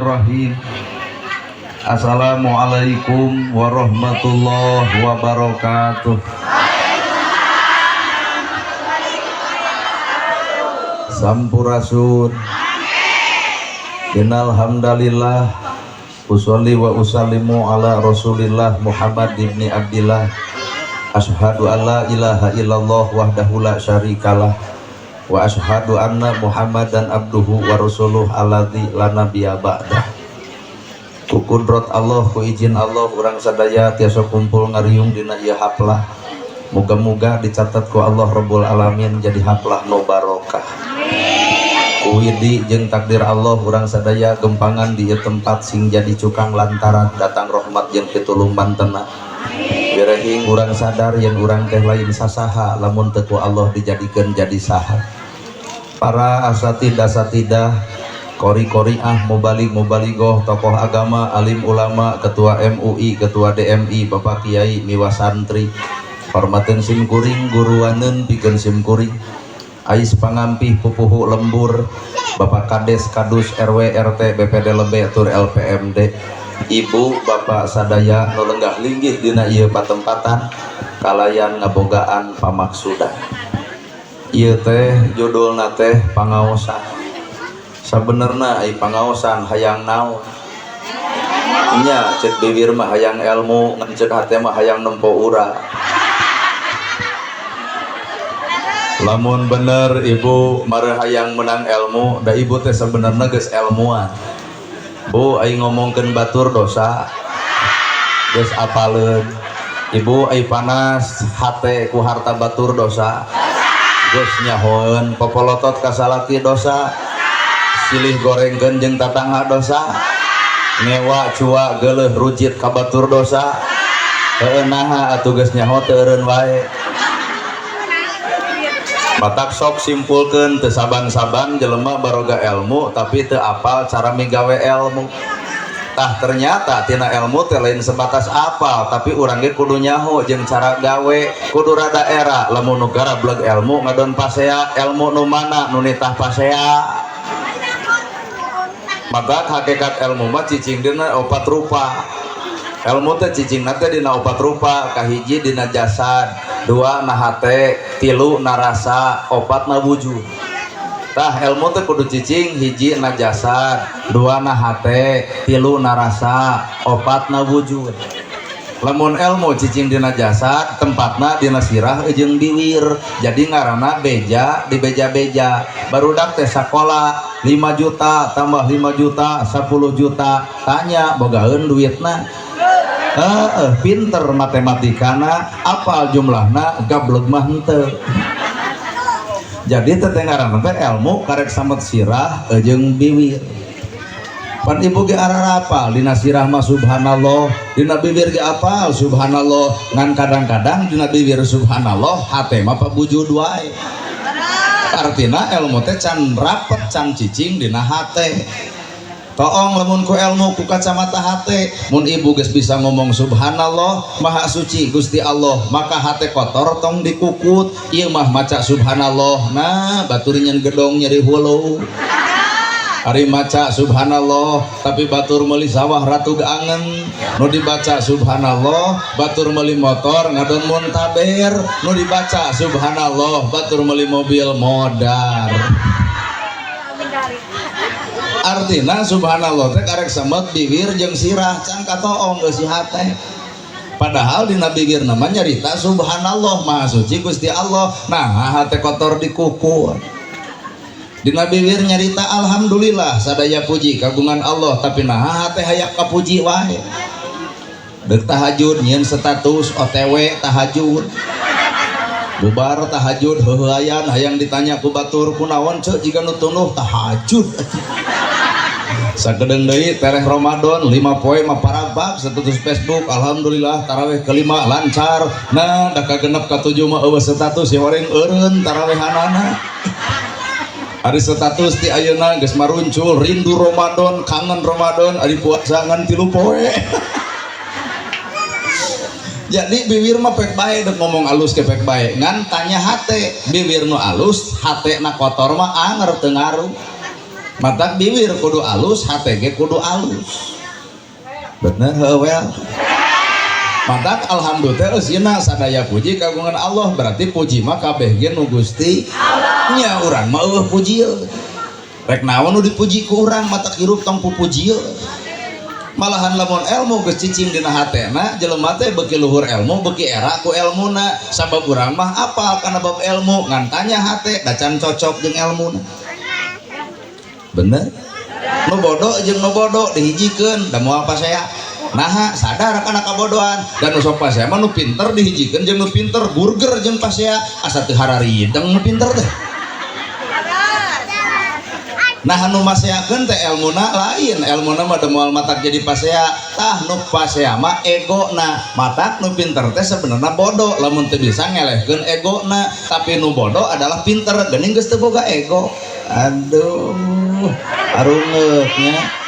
Bismillahirrahmanirrahim. Assalamualaikum warahmatullahi wabarakatuh. Sampurasun. Innal hamdalillah usolli wa usallimu ala Rasulillah Muhammad ibni Abdillah. Asyhadu an la ilaha illallah wahdahu la syarikalah wa asyhadu anna Muhammadan abduhu wa rasuluh alladzi la nabiyya ba'dah. Ku kudrat Allah, ku izin Allah urang sadaya tiasa kumpul ngariung dina ieu haplah. Muga-muga dicatat ku Allah Rabbul Alamin jadi haplah nu barokah. Ku widi jeung takdir Allah urang sadaya gempangan di ieu tempat sing jadi cukang lantaran datang rahmat jeung pitulung bantena. Birehing urang sadar yen urang teh lain sasaha lamun teu ku Allah dijadikeun jadi saha. Para asatid asatidah, kori-koriah, mubalig mubaligoh, tokoh agama, alim ulama, ketua MUI, ketua DMI, bapak kiai, miwa santri, hormateun sim kuring, guruaneun pikeun sim kuring, ais pangampih pupuhu lembur, bapak kades, kadus, RW, RT, BPD lebe, tur LPMD, ibu, bapak sadaya nu lenggah linggih dina ieu patempatan kalayan ngabogaan pamaksudan. Ieu teh judulna teh pangaosan. Sabenerna ai pangaosan hayang naon? Nya ceuk bibir mah hayang ilmu, ngan ceuk hate mah hayang nempo ura. Lamun bener ibu mare hayang menang ilmu, da ibu teh sabenerna geus ilmuan. Bu ai ngomongkeun batur dosa. Geus apaleun. Ibu ai panas hate ku harta batur dosa. Geus nyahoeun popolotot ka salaki dosa. Silih gorengkeun jeung tatangga dosa. Ngewa cua geuleuh rujit ka batur dosa. Heueuh naha atuh geus nyaho teu eureun wae. Batak sok simpulkeun teu saban-saban jelema baroga ilmu tapi teu apal cara migawe ilmu. Tah ternyata tina ilmu teh lain sebatas apal tapi urang ge kudu nyaho jeung cara gawe, kudu rada era lamun nu garableg ilmu ngadon pasea, ilmu nu mana nu nitah pasea. Maka hakikat ilmu mah cicing dina opat rupa. Ilmu teh cicingna teh dina opat rupa, kahiji dina jasad, dua na hate, tilu na rasa, opat na wujud. Tah ilmu teh kudu cicing hiji na jasad, dua na hate, tilu na rasa, opat na wujud. Lamun ilmu cicing dina jasad, tempatna dina sirah jeung biwir. Jadi ngaranna beja di beja-beja. Barudak teh sakola 5 juta tambah 5 juta 10 juta, tanya bogaeun duitna. Pinter matematikana, apal jumlahna, gableg mah henteu. Jadi teh ngaranna teh ilmu karek samet sirah jeung biwir. Pan ibu ge ararapal dina sirah mah subhanallah, dina bibir ge apal subhanallah, ngan kadang-kadang dina bibir subhanallah hate mah pabujud wae. Artina ilmu teh can rapet can cicing dina hate. Toong lamun ku ilmu ku kacamata hate, mun ibu geus bisa ngomong subhanallah maha suci Gusti Allah, maka hate kotor tong dikukut, ieu mah maca subhanallah. Nah, batur nyen gedong nyeri hulu. Ari maca subhanallah tapi batur meuli sawah ratu geangen, nu dibaca subhanallah batur meuli motor ngadon muntaber, nu dibaca subhanallah batur meuli mobil modar. Artina subhanallah teh karek samet bibir jeung sirah can katoong geus si hate. Padahal dina bibir nama nyarita subhanallah maha suci Gusti Allah. Nah hate kotor dikukur. Dina bibir nyarita alhamdulillah sadaya puji kagungan Allah, tapi nah hate hayang kapuji wae. Deuk tahajud nyieun status OTW tahajud. Bubar tahajud heuheuayan hayang ditanya ku batur kunaon ceu jiga nu tunduh tahajud. Sakedeung deui tereh Ramadan 5 poe mah parabab status Facebook alhamdulillah tarawih kelima lancar. Nah da kagenep katujuh mah eueuh status si horeng eureun tarawehanana. Ari status ti ayeuna geus maruncul rindu Ramadan, kangen Ramadan, ari puasa ngan 3 poe. Jadi bibir mah pek bae dek ngomong alus ke pek bae, ngan tanya hate, bibir nu alus, hate na kotor mah anger teu ngaruh. Matak bibir kudu alus, hate ge kudu alus. Bener heuh well. Matak alhamdulillah eusina sadaya puji kagungan Allah, berarti puji mah kabeh ge nu Gusti Allah. Nya urang mah eueuh pujieun. Rek naon nu dipuji ku urang, matak hirup tong pupujieun. Malahan lamun ilmu geus cicing dina hatena, jelema teh beuki luhur ilmu beuki era ku elmuna, sabab urang mah apal kana bab ilmu, ngan tanya hate da can cocok jeung elmuna. Bener? Nu bodoh jeung nu bodoh dihijikeun da moal pasea. Naha sadar kana kabodohan, dan nu sok pasea mah nu pinter dihijikeun jeung nu pinter, burger jeung pasea asa teu hararideng nu pinter teh. Nah nu maseakeun teh elmuna lain, elmuna mah da moal matak jadi pasea. Tah nu pasea mah egona, matak nu pinter teh sebenarnya bodoh lamun teu bisa ngelehkeun egona, tapi nu bodoh adalah pinter geuning geus teu boga ego. Aduh, arungeuknya.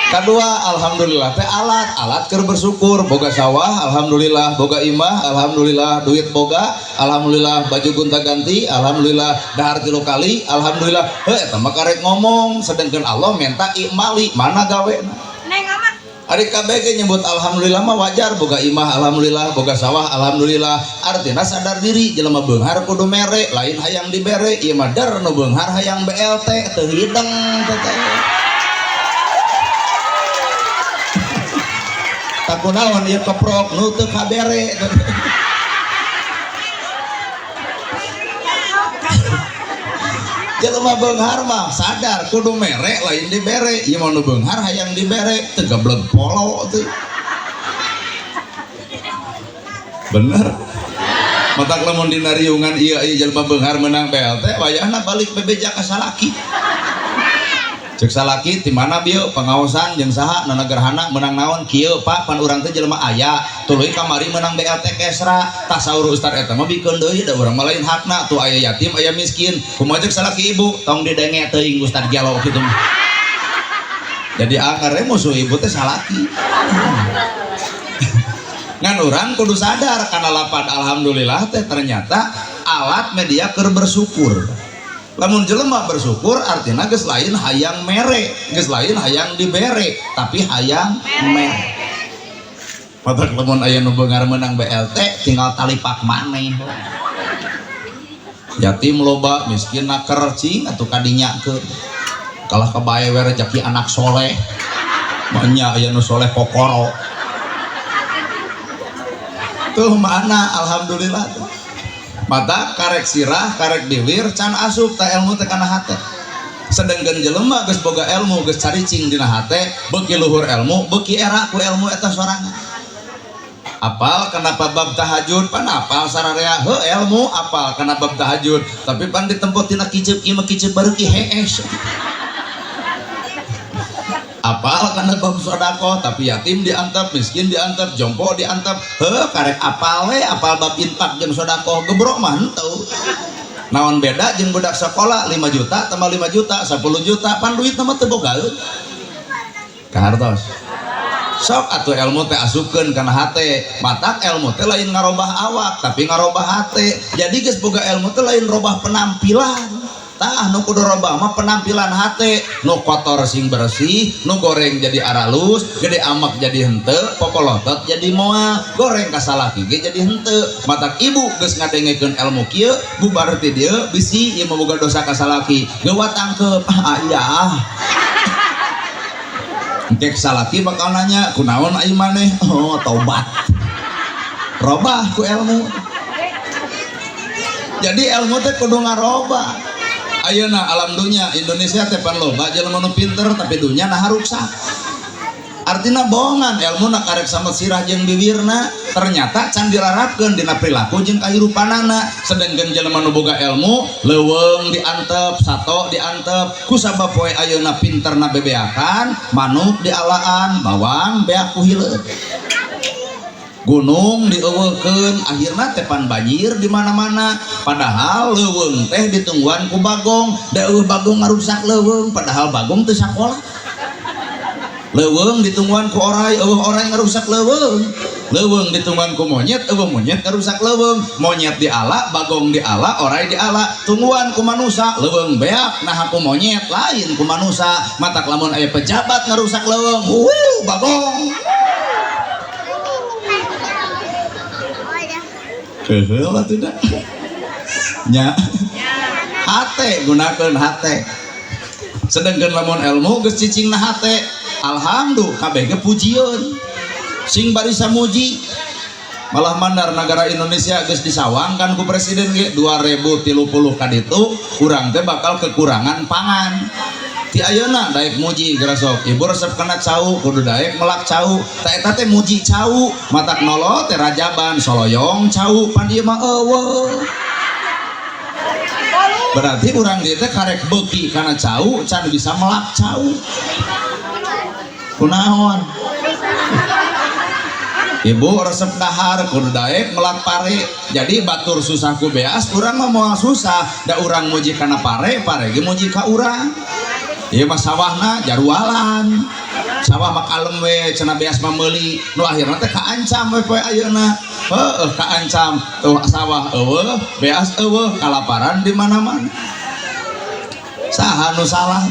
Kedua, alhamdulillah teh alat, alat keur bersyukur, boga sawah alhamdulillah, boga imah alhamdulillah, duit boga alhamdulillah, baju gonta-ganti alhamdulillah, dahar 3 kali alhamdulillah. Heuh eta mah karek ngomong, sedangkan Allah minta ikmali, mana gawena? Neng amat. Ari kabeh ge nyebut alhamdulillah mah wajar, boga imah alhamdulillah, boga sawah alhamdulillah. Artina sadar diri jelema beunghar kudu mere, lain hayang dibere, ieu mah der nu beunghar hayang BLT teu hideng teh teh. Takunaon ieu keprok nu teu kabere. Jelema beunghar mah sadar kudu mere lain dibere, ieu mah nu beunghar hayang dibere teu gableg polo teh. Bener. Matak lamun dina riungan ieu ieu jelema beunghar meunang BLT wayahna balik bebeja ka salaki. Cek salaki ti mana bieu pengaosan jeung saha nana gerhana meunang naon kieu Pak, pan urang teh jelema aya tuluy kamari meunang BLT kesra. Tah saur ustad eta mah bikeun deui da urang mah lain hakna, tuh aya yatim aya miskin. Kumaha cek salaki ibu tong didenge teuing ustad gelo kitu mah. Jadi anggar musuh ibu teh salaki. Ngan urang kudu sadar kana lapad alhamdulillah teh ternyata alat media keur bersyukur. Lamun jelema bersyukur artinya geus lain hayang mere, geus lain hayang dibere, tapi hayang mere. Matak lamun aya nu beunghar meunang BLT tinggal talipak maneh. Yatim loba, miskin naker cing atuh kadinyakeun. Kalah kabae we rejeki anak soleh. Mah nya aya nu soleh kokoro. Tuh mana alhamdulillah tuh. Mata karek sirah, karek bibir, can asup ta ilmu teh kana hate. Sedangkan jelema geus boga ilmu, geus caricing dina hate, beuki luhur ilmu, beuki era ku ilmu eta sorangan. Apal kenapa bab tahajud, pan apal sararea, heuh ilmu apal kana bab tahajud, tapi pan ditempo tina kiceup ieu mah kiceup bareuki hees. Apal kana bab sedekah, tapi yatim diantep, miskin diantep, jompo diantep, heuh karek apal we, apal bab infak jeung sedekah, gebrok mah henteu. Naon beda jeung budak sekolah 5 juta tambah 5 juta, 10 juta, pan duitna mah teu bogaeun. Kahartos. Sok atuh ilmu teh asupkeun kana hate, matak ilmu teh lain ngarobah awak, tapi ngarobah hate. Jadi geus boga ilmu teh lain robah penampilan. Tah nu kudu robah mah penampilan hate, nu kotor sing bersih, nu goreng jadi aralus, gede amak jadi henteu, popolotot jadi moal, goreng ka salaki ge jadi henteu. Matak ibu geus ngadengekeun ilmu kieu, bubar ti dieu bisi ieu mah boga dosa ka salaki, geuwat tangkeup, ah aya. Engke salaki bakal nanya, kunaon ai maneh? Oh, tobat. Robah ku ilmu. Jadi ilmu teh kudu ngarobah. Ayeuna alam dunya Indonesia teh pan loba jelema nu pinter tapi dunya nah ruksak. Artina bohongan ilmuna karek sama sirah jeung bibirna ternyata can dilarapkeun dina perilaku jeung kahirupanana. Sedangkan jelema nu boga ilmu leuweung diantep, sato diantep, kusabab poe ayeuna pinterna bebeakan, manuk dialaan, bawang beak ku hileud. Gunung dieuweukeun, akhirna teh pan banjir di mana-mana. Padahal leuweung teh ditungguan ku bagong, da eueuh bagong ngarusak leuweung, padahal bagong teu sakola. Leuweung ditungguan ku orai, eueuh orai ngarusak leuweung. Leuweung ditungguan ku monyet, eueuh monyet ngarusak leuweung. Monyet diala, bagong diala, orai diala, tungguan ku manusa, leuweung beak naha ku monyet lain ku manusa. Matak lamun aya pejabat ngarusak leuweung, wuh bagong. Heuheul atuh da. Nya. Hate gunakeun hate. Sedengkeun lamun ilmu geus cicingna hate, alhamdulillah kabeh ge pujieun. Sing barisa muji. Malah mandar negara Indonesia geus disawangkan ku presiden ge 2030 kaditu urang teh bakal kekurangan pangan. Ti ayeuna daek muji gerasok, ibu resep kana cau kudu daek melak cau. Ta eta teh muji cau, matak nolo teh rajaban soloyong cau pan ieu mah eueuh. Berarti urang dieu teh karek beuki kana cau can bisa melak cau. Kunaon? Ibu resep dahar kudu daek melak pare. Jadi batur susah ku beas, urang mah moal susah. Da urang muji kana pare, pare ge muji ka urang. Ieu mah sawahna jarualan. Sawah mah kalem we cenah beas mah meuli. Nu akhirna teh kaancam we poe ayeuna. Heueuh kaancam. Tuh sawah eueuh, beas eueuh, kalaparan di mana-mana. Saha nu salah?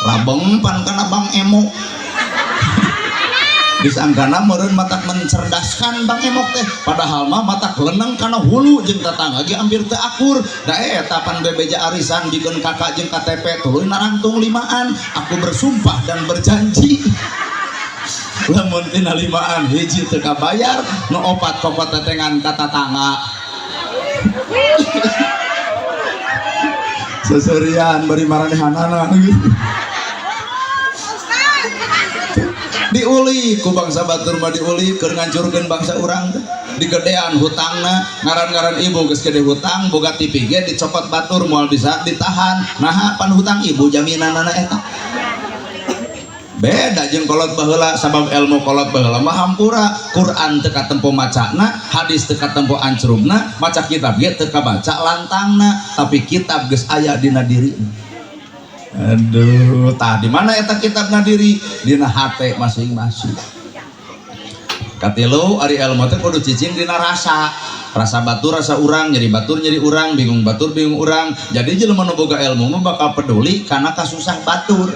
Rabeng pan kana Bang Emo. Disangkana meureun matak mencerdaskan Bang Emok teh, padahal mah matak leneng kana hulu jeung tetangga ge hampir teu akur. Da eta pan bebeja arisan bikeun kakak jeung KTP tuluy narangtung limaan. Aku bersumpah dan berjanji. Lamun tina limaan hiji teu kabayar, nu opat kokot tetengan ka tatangga. Seserian bari maranehanana gitu. Diuli ku bangsa batur mah diuli keur ngancurkeun bangsa urang teh. Digedean hutangna, ngaran-ngaran ibu geus gede hutang, boga TV ge dicopot batur moal bisa ditahan. Naha pan hutang ibu jaminanana eta. Beda jeung kolot baheula, sabab ilmu kolot baheula mah hampura, Quran teu katempo macana, hadis teu katempo ancrubna, maca kitab ge teu kabaca lantangna, tapi kitab geus aya dina diri. Aduh, tah di mana eta kitab nadiri? Dina hate masing-masing. Katilu ari ilmu teh kudu cicing dina rasa. Rasa batur rasa urang, nyeri batur nyeri urang, bingung batur bingung urang. Jadi jelema nu boga ilmu mah bakal peduli kana kasusah batur.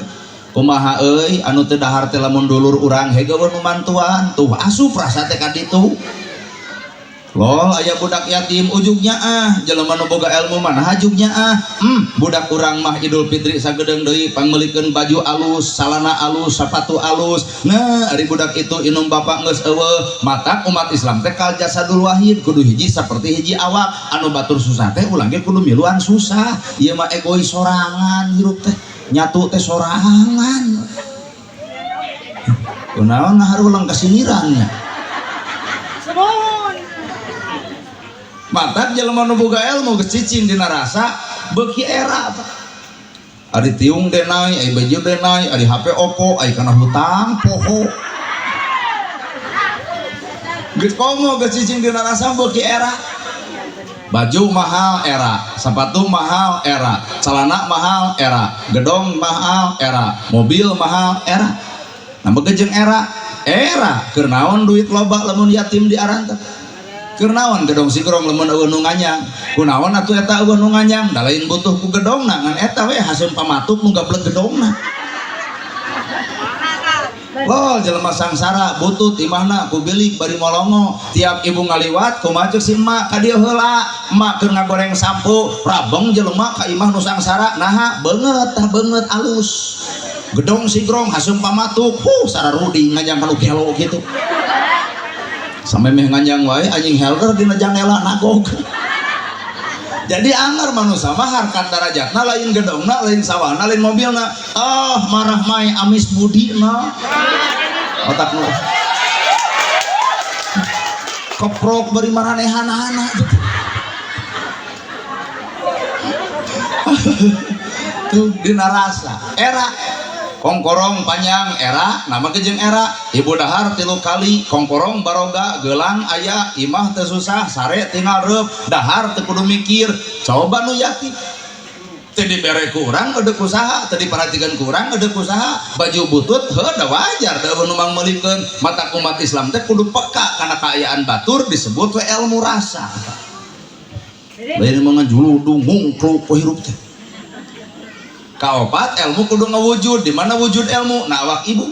Kumaha euy anu teu dahar teh lamun dulur urang hege nu mantuan, tuh asup rasa teh ka ditu. Lol aya budak yatim ujugnya ah, jelema nu boga ilmu mah nah jugnya ah. Budak urang mah Idul Fitri sagedeung deui pangmeulikeun baju alus, salana alus, sapatu alus. Nah, ari budak itu inum bapak geus eueuh, matak umat Islam teh kal jasadul wahid kudu hiji saperti hiji awak. Anu batur susah teh ulang ge kudu miluan susah. Ieu mah egois sorangan hirup teh, nyatu teh sorangan. Kunaon ngaharulang kasinirannya. Matak jelema nu boga ilmu geus cicing dina rasa beuki era. Ari tiung denai, ari baju denai, ari HP Oppo, ari kana hutang poho. Geus komo geus cicing dina rasa beuki era. Baju mahal era, sepatu mahal era, celana mahal era, gedong mahal era, mobil mahal era. Nah beugejeng era, era keur naon duit loba lamun yatim di arantep. Keur naon gedong sigrong lamun eueuh nu nganyang. Kunaon atuh eta eueuh nu nganyang, da lain butuh ku gedongna ngan eta we haseum pamatuk nu gablek gedongna. Lol jelema sangsara butut imahna ku bilik bari molongo. Tiap ibu ngaliwat kumaha ceuk si emak ka dieu heula. Emak keur ngagoreng sampo, rabeng jelema ka imah nu sangsara naha beungeut tah beungeut alus. Gedong sigrong haseum pamatuk, huh sararuding nganyang ka nu gelo kitu. Sampai meh nganjang wae anjing helder dina jangela nagog. Jadi anger manusia mah harkat darajatna lain gedongna, lain sawahna, lain mobilna. Oh, marah mai amis budina. Otak nu keprok bari maranehanana gitu. Tuh dina rasa era kongkorong panjang era nama kejeng era ibu dahar 3 kali kongkorong baroga gelang aya imah teu susah sare tinggal reup dahar teu kudu mikir coba nu yatim Teu dibere ku urang eudeuk usaha, teu diperhatikan ku urang eudeuk usaha, baju butut heuh da wajar da nu mangmeulikeun. Mata umat Islam teh kudu peka kana kaayaan batur disebut we ilmu rasa. Lain mah ngajuludung ngungkluk ku hirup teh. Kaopat ilmu kudu ngawujud, di mana wujud ilmu? Na awak ibu.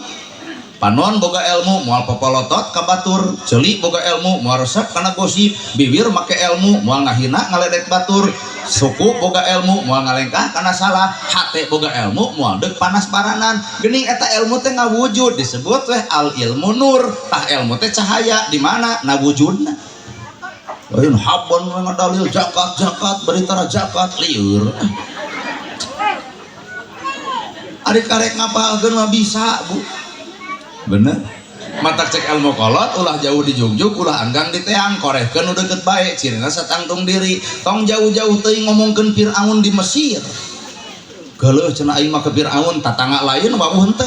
Panon boga ilmu moal popolotot ka batur, ceuli boga ilmu moal resep kana gosip, bibir make ilmu moal ngahina ngaledek batur, suku boga ilmu moal ngalengkah kana salah, hate boga ilmu moal deuk panas baranan. Geuning eta ilmu teh ngawujud disebut weh al ilmu nur. Tah ilmu teh cahaya di mana na wujudna. Lain habon we ngadalil zakat zakat bari tara zakat lieur. Ari karek ngapalkeun mah bisa, Bu. Bener. Matak cek ilmu kolot ulah jauh dijungjuk ulah anggang diteang korehkeun nu deukeut bae cirina satangtung diri tong jauh-jauh teuing ngomongkeun Firaun di Mesir. Geuleuh cenah aing mah ke Firaun tatangga lain wawuh henteu.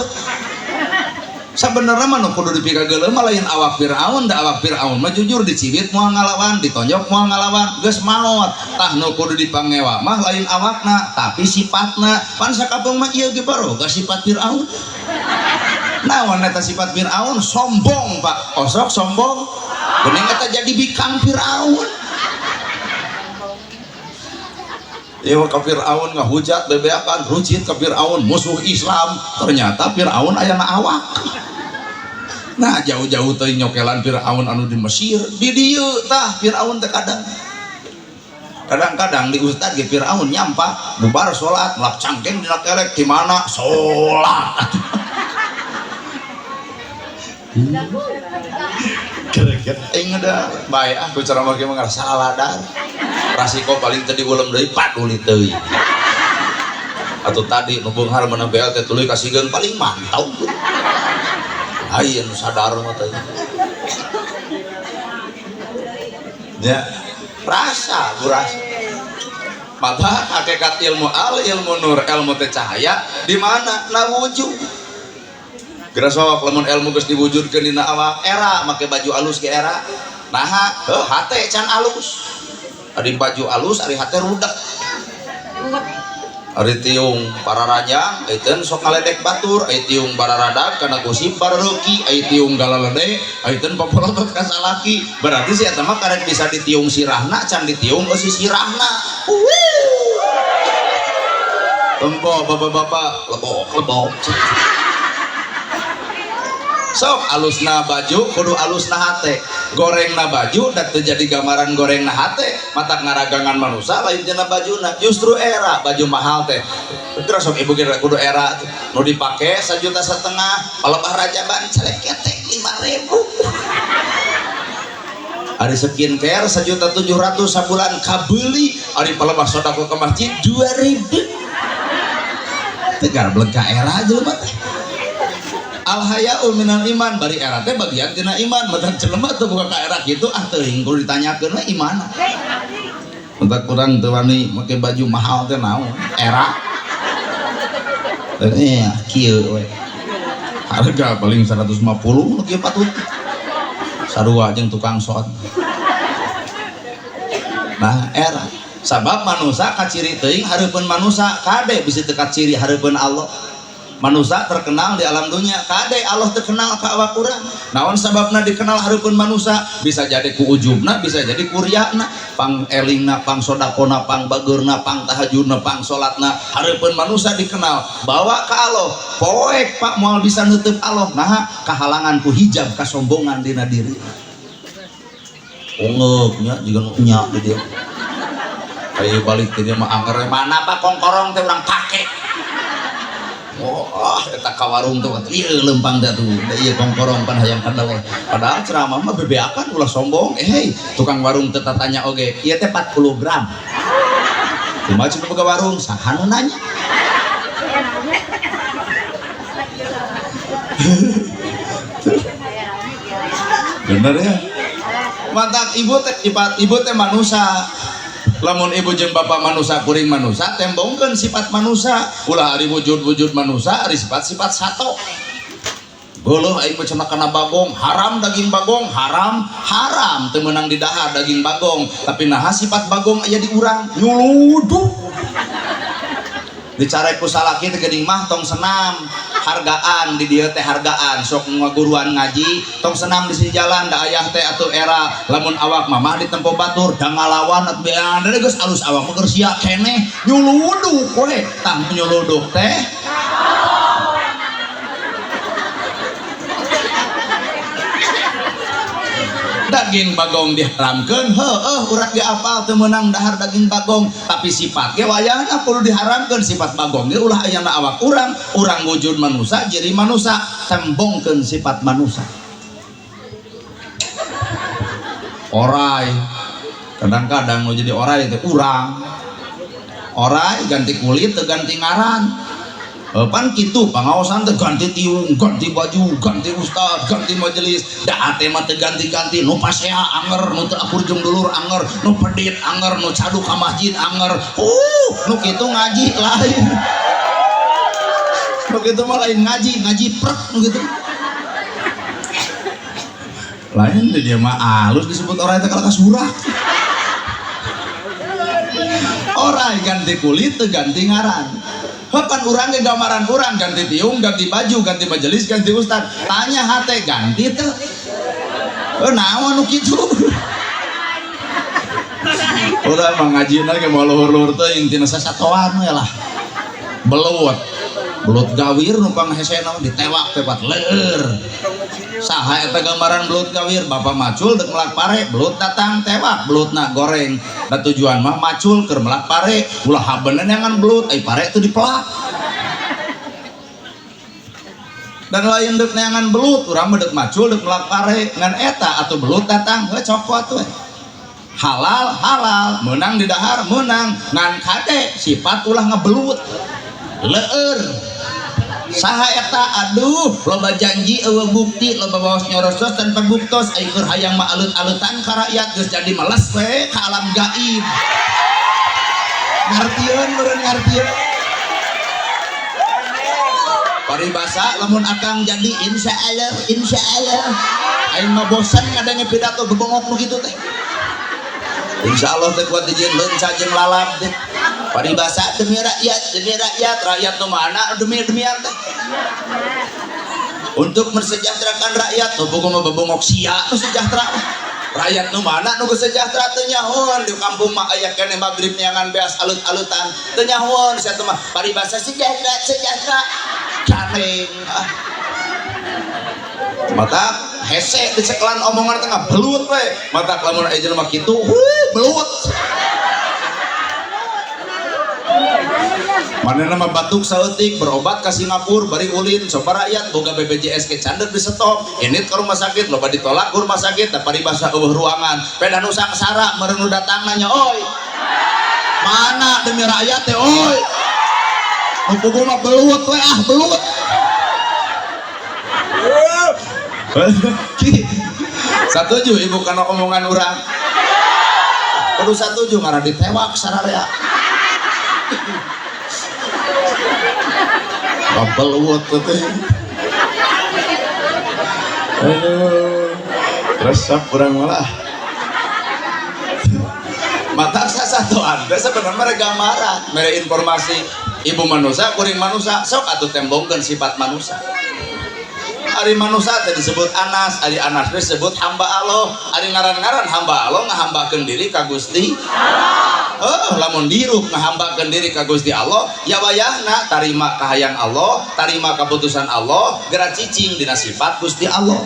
Sabenerna mah nu kudu dipikageuleuh mah lain awak Firaun, da awak Firaun mah jujur dicibit moal ngalawan, ditonjok moal ngalawan, geus maot. Tah nu kudu dipangewa mah lain awakna, tapi sifatna. Pan sakapeung mah ieu ge baroga sifat Firaun. Naon eta sifat Firaun? Sombong, Pak. Osok sombong. Geuning eta jadi bikang Firaun. Ieu ka Firaun ngahujat bebeakan rucit ka Firaun musuh Islam. Ternyata Firaun aya na awak. Nah, jauh-jauh teh nyokelan Firaun anu di Mesir, di dieu tah Firaun teh kadang. Kadang-kadang di ustad ge Firaun nyampa bubar salat melak cangkeng dina kelek di mana salat. Greget aing da bae ah ku ceramah ge mah ngarasa ladar. Rasiko paling teu diulem deui paduli teuing. Atuh tadi nu beunghar meunang BLT tuluy kasigeun paling mantau. Lain nu sadar mah teh. Ya, rasa bu rasa. Maka hakikat ilmu al ilmu nur ilmu teh cahaya di mana na wujud. Geura sok lamun ilmu geus diwujudkeun dina awak era make baju alus ge era. Naha heuh hate can alus. Ari baju alus ari hate rudak. Ari tiung pararanjang aiteun sok ngaledek batur, ari tiung bararadag kana gosip barareuki, ari tiung galalede aiteun popolotot ka salaki. Berarti si eta mah karek bisa ditiung sirahna can ditiung eusi sirahna. Tempo bapak-bapak lebok-lebok. Sok alusna baju kudu alusna hate, gorengna baju da teu jadi gambaran gorengna hate, matak ngaragangan manusa lain cenah bajuna, justru era baju mahal teh. Terus sok ibu kira kudu era nu dipake 1,5 juta, palebah rajaban celeketek 5.000. Ari skincare 1.700.000 sabulan kabeuli, ari palebah sedekah ke masjid 2.000. Teu garblek ka era jelema teh. Al haya'u minal iman bari era teh bagian tina iman, matak jelema teu buka ka era kitu ah teuing kudu ditanyakeun we imana. Matak kurang teu wani make baju mahal teh naon era. Kieu we. Harga paling 150 nu kieu patut. Sarua jeung tukang son. Nah era sabab manusa kaciri teuing hareupeun manusa kade bisi teu kaciri hareupeun Allah. Manusa terkenal di alam dunia kade Allah terkenal ka awak urang. Naon sababna dikenal hareupeun manusa? Bisa jadi ku ujubna, bisa jadi ku riana, pang elingna, pang sodakona, pang bageurna, pang tahajudna, pang salatna hareupeun manusa dikenal. Bawa ka Allah poek Pak moal bisa nutup Allah. Naha kahalangan ku hijab kasombongan dina diri. Ungeuk nya jiga nu nya di dieu. Ayo balik ti dieu mah anger mana Pak kongkorong teh urang pake. Wah, eta ka warung tuh, ieu leumpang teh tuh, da ieu kongkorong pan hayang kadeleh. Padahal ceramah mah bebeakan ulah sombong. Tukang warung teh tatanya oge, ieu teh 40 gram. Kumaha cenah boga warung, saha nu nanya? Bener ya? Matak ibu teh sifat ibu teh manusa. Lamun ibu jeung bapak manusa kuring manusa tembongkeun sifat manusa ulah ari wujud-wujud manusa ari sifat-sifat sato. Geuleuh aing mah cenah kana bagong, haram daging bagong, haram, haram teu meunang didahar daging bagong, tapi naha sifat bagong aya di urang nyuluduk. Dicarek ku salaki teh geuning mah tong senam, hargaan di dieu teh hargaan sok ngaguruan ngaji tong senam di sisi jalan da ayah teh atuh era lamun awak mamah ditempo batur da ngalawan atuh bean geus alus awak mah keur sia keneh nyuluduk we tah nyuluduk teh. Daging bagong diharamkeun, heueuh urang ge apal teu meunang dahar daging bagong, tapi sifat ge wayahna kudu diharamkeun sifat bagong ge ulah aya na awak urang, urang wujud manusa jadi manusa, tembongkeun sifat manusa. Orai, kadang-kadang mau jadi orai teh urang. Orai ganti kulit teu ganti ngaran. Pan kitu pangaosan teh ganti tiung, ganti baju, ganti ustad, ganti majelis, da hate mah teu ganti-ganti, nu pasea anger, nu teu akur jeung dulur anger, nu pedit anger, nu cadu ka masjid anger. Nu kitu ngaji lain. Nu kitu mah lain ngaji, ngaji prek nu kitu. Lain di dia mah alus disebut orai teh kalah kasurak. Orai ganti kulit teu ganti ngaran. Pan urang ge gambaran urang ganti tiung, ganti baju, ganti majelis, ganti ustad. Tanya hate ganti teu? Naon nu kitu? Urang mah ngajina ge moal luhur-luhur teuing tina sasatoan we lah. Belut. Belut gawir nu panghesena ditewak teh pat leur. Saha eta gambaran belut gawir? Bapak macul dek melak pare, belut datang tewak, belutna goreng. Da tujuan mah macul keur melak pare, ulah habeuneuh neangan belut, ai pare teu dipelak. Dan lain dek neangan belut, urang mah dek macul dek melak pare, ngan eta atuh belut datang, heuh cokot we. Halal halal, meunang di dahar meunang, ngan kade sifat ulah ngebelut. Leur. Saha eta aduh loba janji eueuh bukti loba bawas nyorosos tanpa buktos ai keur hayang mah aleut-aleutan ka rakyat geus jadi meles we ka alam gaib. Ngartieun meureun ngartieun. Paribasa lamun akang jadi insyaallah insyaallah aing mah bosan ngadenge pidato bebongok nu kitu teh. Insyaallah teh kuat dijieun leunca jeung lalap teh. Paribasa demi rakyat, rakyat nu mana demi-demian teh. Untuk mensejahterakan rakyat, nu bogo mah bebongok sia nu sejahtera. Rakyat nu mana nu sejahtera teu nyahoan di kampung mah aya keneh magrib neangan beas alut-alutan teu nyahoan sia teh mah paribasa sejahtera sejahtera caneng ah. Mata hese dicekelan omongan tengah belut we mata lamun aya jelema kitu belut. Manehna mah batuk saeutik berobat ka Singapura bari ulin coba rakyat boga BPJS ke candeur di stop init ke rumah sakit loba ditolak ke rumah sakit da paribasa eueuh ruangan peda nu sangsara meureun nu datang nanya oi mana demi rakyat teh oi nu puguh mah belut we ah belut. Satuju ibu kana omongan urang kudu satuju karena ditewak sararea. Belut teh. Aduh, resep urang malah. Mata sasatoan teh sebenarnya mereka gambaran, mere informasi ibu manusia, kuring manusia, sok atuh tembongkeun sifat manusia. Ari manusia teh disebut anas, ari anas teh disebut hamba Allah, ari ngaran-ngaran hamba Allah ngahambakeun diri ka Gusti Allah. Lamun dirup ngahambakeun diri ka Gusti Allah, ya wayahna tarima kahayang Allah, tarima keputusan Allah, geura cicing dina sifat Gusti Allah.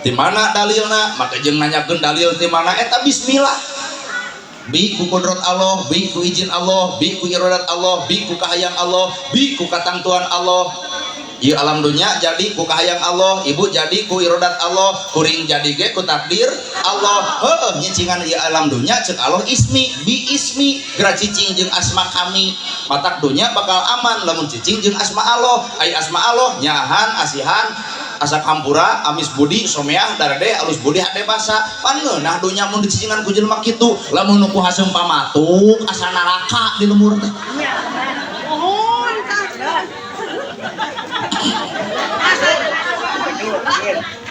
Di mana dalilna? Maka jeung nanyakeun dalil di mana eta bismillah. Bi ku kudrat Allah, bi ku izin Allah, bi ku iradat Allah, bi ku kahayang Allah, bi ku katangtuan Allah. Ieu alam dunya jadi ku kahayang Allah, ibu jadi ku iradat Allah, kuring jadi ge ku takdir Allah. Heueuh nyicingan ieu alam dunya ceuk Allah ismi, bi ismi, geura cicing jeung asma kami. Matak dunya bakal aman lamun cicing jeung asma Allah. Ai asma Allah nyahan, asihan, asa kampura, amis budi, someah, darade, alus budi, hade basa. Pan ngeunah dunya mun dicicingan ku jelema kitu, lamun nu ku haseum pamatuk asa neraka di lemur teh.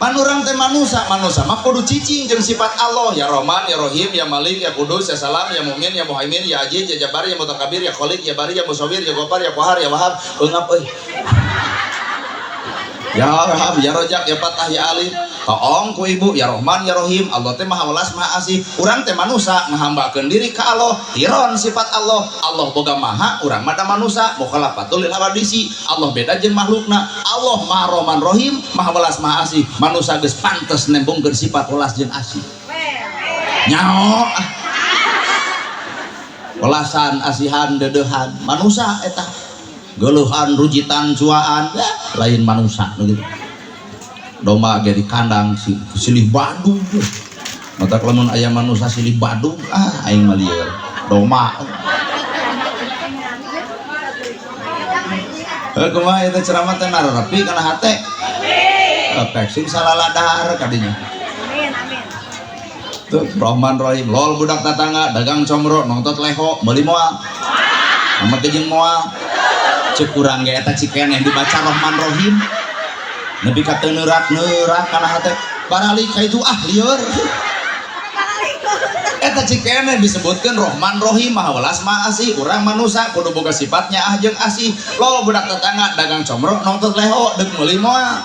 Pan urang teh manusa, manusa mah kudu cicing jeung sifat Allah, ya Rahman, ya Rahim, ya Malik, ya Kudus, ya Salam, ya Mumin, ya Muhaimin, ya Aziz, ya Jabbar, ya Mutakabir, ya Khalik, ya Bari, ya Musawwir, ya Ghaffar, ya Qahar, ya Wahhab, eungap euy. Ya Wahhab, ya Rojak, ya Fatah, ya Alim. Toong ku ibu, ya Rahman, ya Rahim. Allah teh maha welas, maha asih. Urang teh manusa ngahambakeun diri ka Allah, tiron sifat Allah. Allah boga maha, urang mah da manusa, mukhalafatul lil hawadisi. Allah beda jeung makhlukna. Allah maha Rahman Rahim, maha welas, maha asih. Manusa geus pantes nembongkeun sifat welas jeung asih. Nyaho ah. Welasan, asihan, deudeuhan, manusa eta. Geuleuhan, rujitan, cuaan, ya, lain manusa nu gitu. Domba ge di kandang si silih badug. Mata lamun aya manusa silih badug, ah aing mah lieur. Domba. Heuh kumaha eta ceramah teh nararepi kana hate? Efek sing salaladar kadinya. Amin, amin. Tuh Rahman Rahim, lol budak tatangga dagang comro nongtot leho meuli moal. Make jeung moal. Cek urang ge eta cikeneh dibaca Rahman Rahim. Nepi ka teu neurak-neurak kana hate. Baralik ka itu ah lieur. Eta cikeneh disebutkeun Rahman Rahim, maha welas maha asih. Urang manusa kudu boga sifatnya ah jeung asih. Lol budak tetangga dagang comro nongtot leho deuk meuli moal.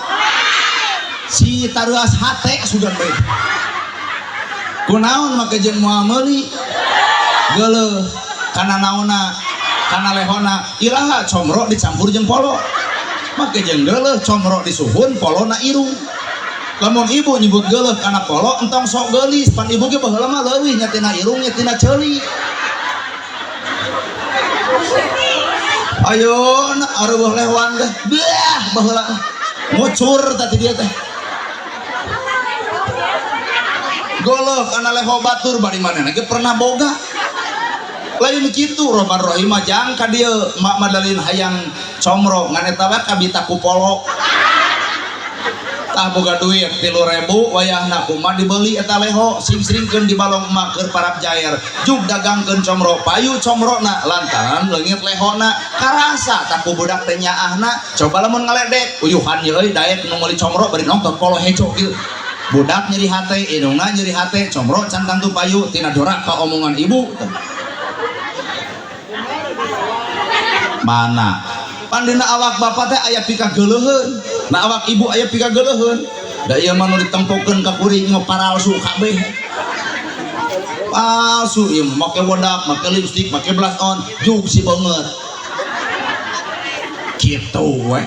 Si tareuas hate sugan bae. Kunaon make jeung moal meuli? Geuleuh kana naonna? Kana lehona. Iraha comro dicampur jeung polo. Make jeung geuleuh comro disuhun polona irung. Lamun ibu nyebut geuleuh kana polo entong sok geulis, pan ibu ge baheula mah leuwih nya tina irung nya tina ceuli. Ayo na areueuh lehoan teh. Beah baheula ngucur tadi dia teh. Geuleuh kana leho batur bari manehna ge pernah boga. Lain kitu Rahman Rahim mah jang ka dieu mak madalin hayang comro ngan eta we kabita ku polo. Tah boga duit 3.000 wayahna kumaha dibeli eta leho sing-sringkeun di balong emak keur parap jair jug dagangkeun comro payu comrona lantaran leungit lehona karasa tah ku budak teh nyaahna coba lamun ngaledek uyuhan ye euy daek nu meuli comro bari nongtot polo hejo kieu. Budak nyeri hate, indungna nyeri hate, comro can tangtu payu tina doraka omongan ibu. Mana? Pandina awak bapak teh aya pikageuleuheun, na awak ibu aya pikageuleuheun. Da ieu mah nu ditempokeun ka kuring mah paralsu kabeh. Palsu ieu mah make wedak, make lipstik, make blush on, jug si beungeut. Kitu we.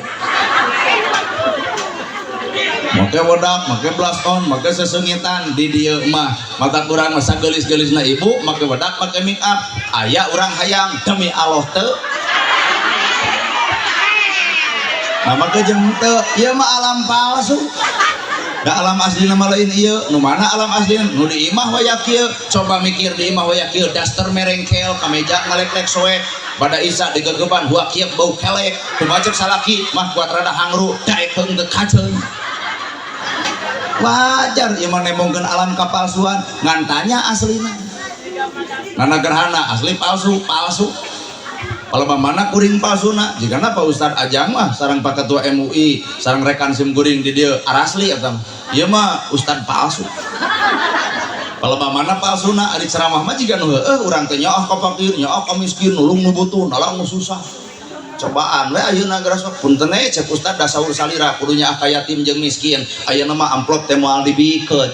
Make wedak, make blush on, make sesengitan di dieu mah. Mata kurang mah sageulis-geulisna ibu, make wedak, make make up. Aya urang hayang demi Allah teu. Nah make jeung teu, ieu mah alam palsu. Da alam aslina mah lain ieu, nu mana alam aslina? Nu di imah waya kieu, coba mikir di imah waya kieu, daster merengkel, kameja ngalek-lek soek, pada isa digegeban huak kieu bau kelek, kumaha cek salaki mah kuat rada hangru, daek heung teu kaceun. Wajar ieu mah nembongkeun alam kapalsuan, ngan tanya aslina. Nana gerhana asli palsu, palsu. Kalau mana kuring palsuna, jikana Pak Ustad Ajang mah sareng Pak Ketua MUI, sareng rekan sim kuring di dieu arasli eta mah. Ieu mah Ustad palsu. Kalau mana palsuna ari ceramah mah jiga nu heueuh urang teh nyaah ka fakir, nyaah ka miskin, nulung nu butuh, nalang nu susah. Cobaan we ayeuna geus punten we cek Ustad da saur salira kudu nyaah ka yatim jeung miskin, ayeuna mah amplop teh moal dibikeun.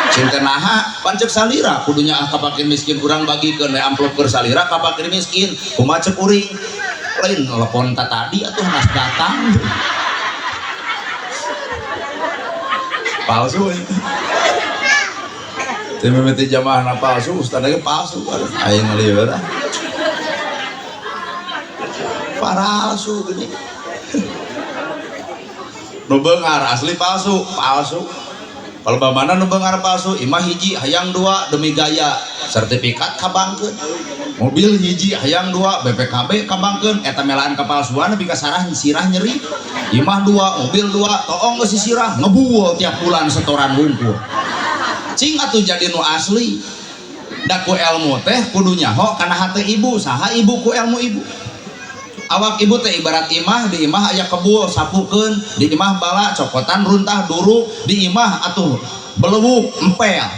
Cinta naha pancek salira kudu nyaah ka fakir miskin urang bagikeun we amplop keur salira ka fakir miskin kumaha cek kuring lain telepon ta tadi atuh nas datang palsu teh mimiti jamaahna palsu ustad ge palsu aing lieur palsu gini nu beunghar asli palsu palsu. Kalau mana nu beunghar palsu, imah hiji hayang dua demi gaya, sertifikat kabangkeun. Mobil hiji hayang dua, BPKB kabangkeun, eta melaan kapalsuan nepi ka sarah sirah nyeri. Imah dua, mobil dua, toong geus sirah ngebuul tiap bulan setoran wungkul. Cing atuh jadi nu asli. Da ku ilmu teh kudu nyaho kana hate ibu, saha ibu ku ilmu ibu. Awak ibu teh ibarat imah, di imah aya kebul sapukeun, di imah bala cokotan runtah duruk, di imah atuh belewuk empel.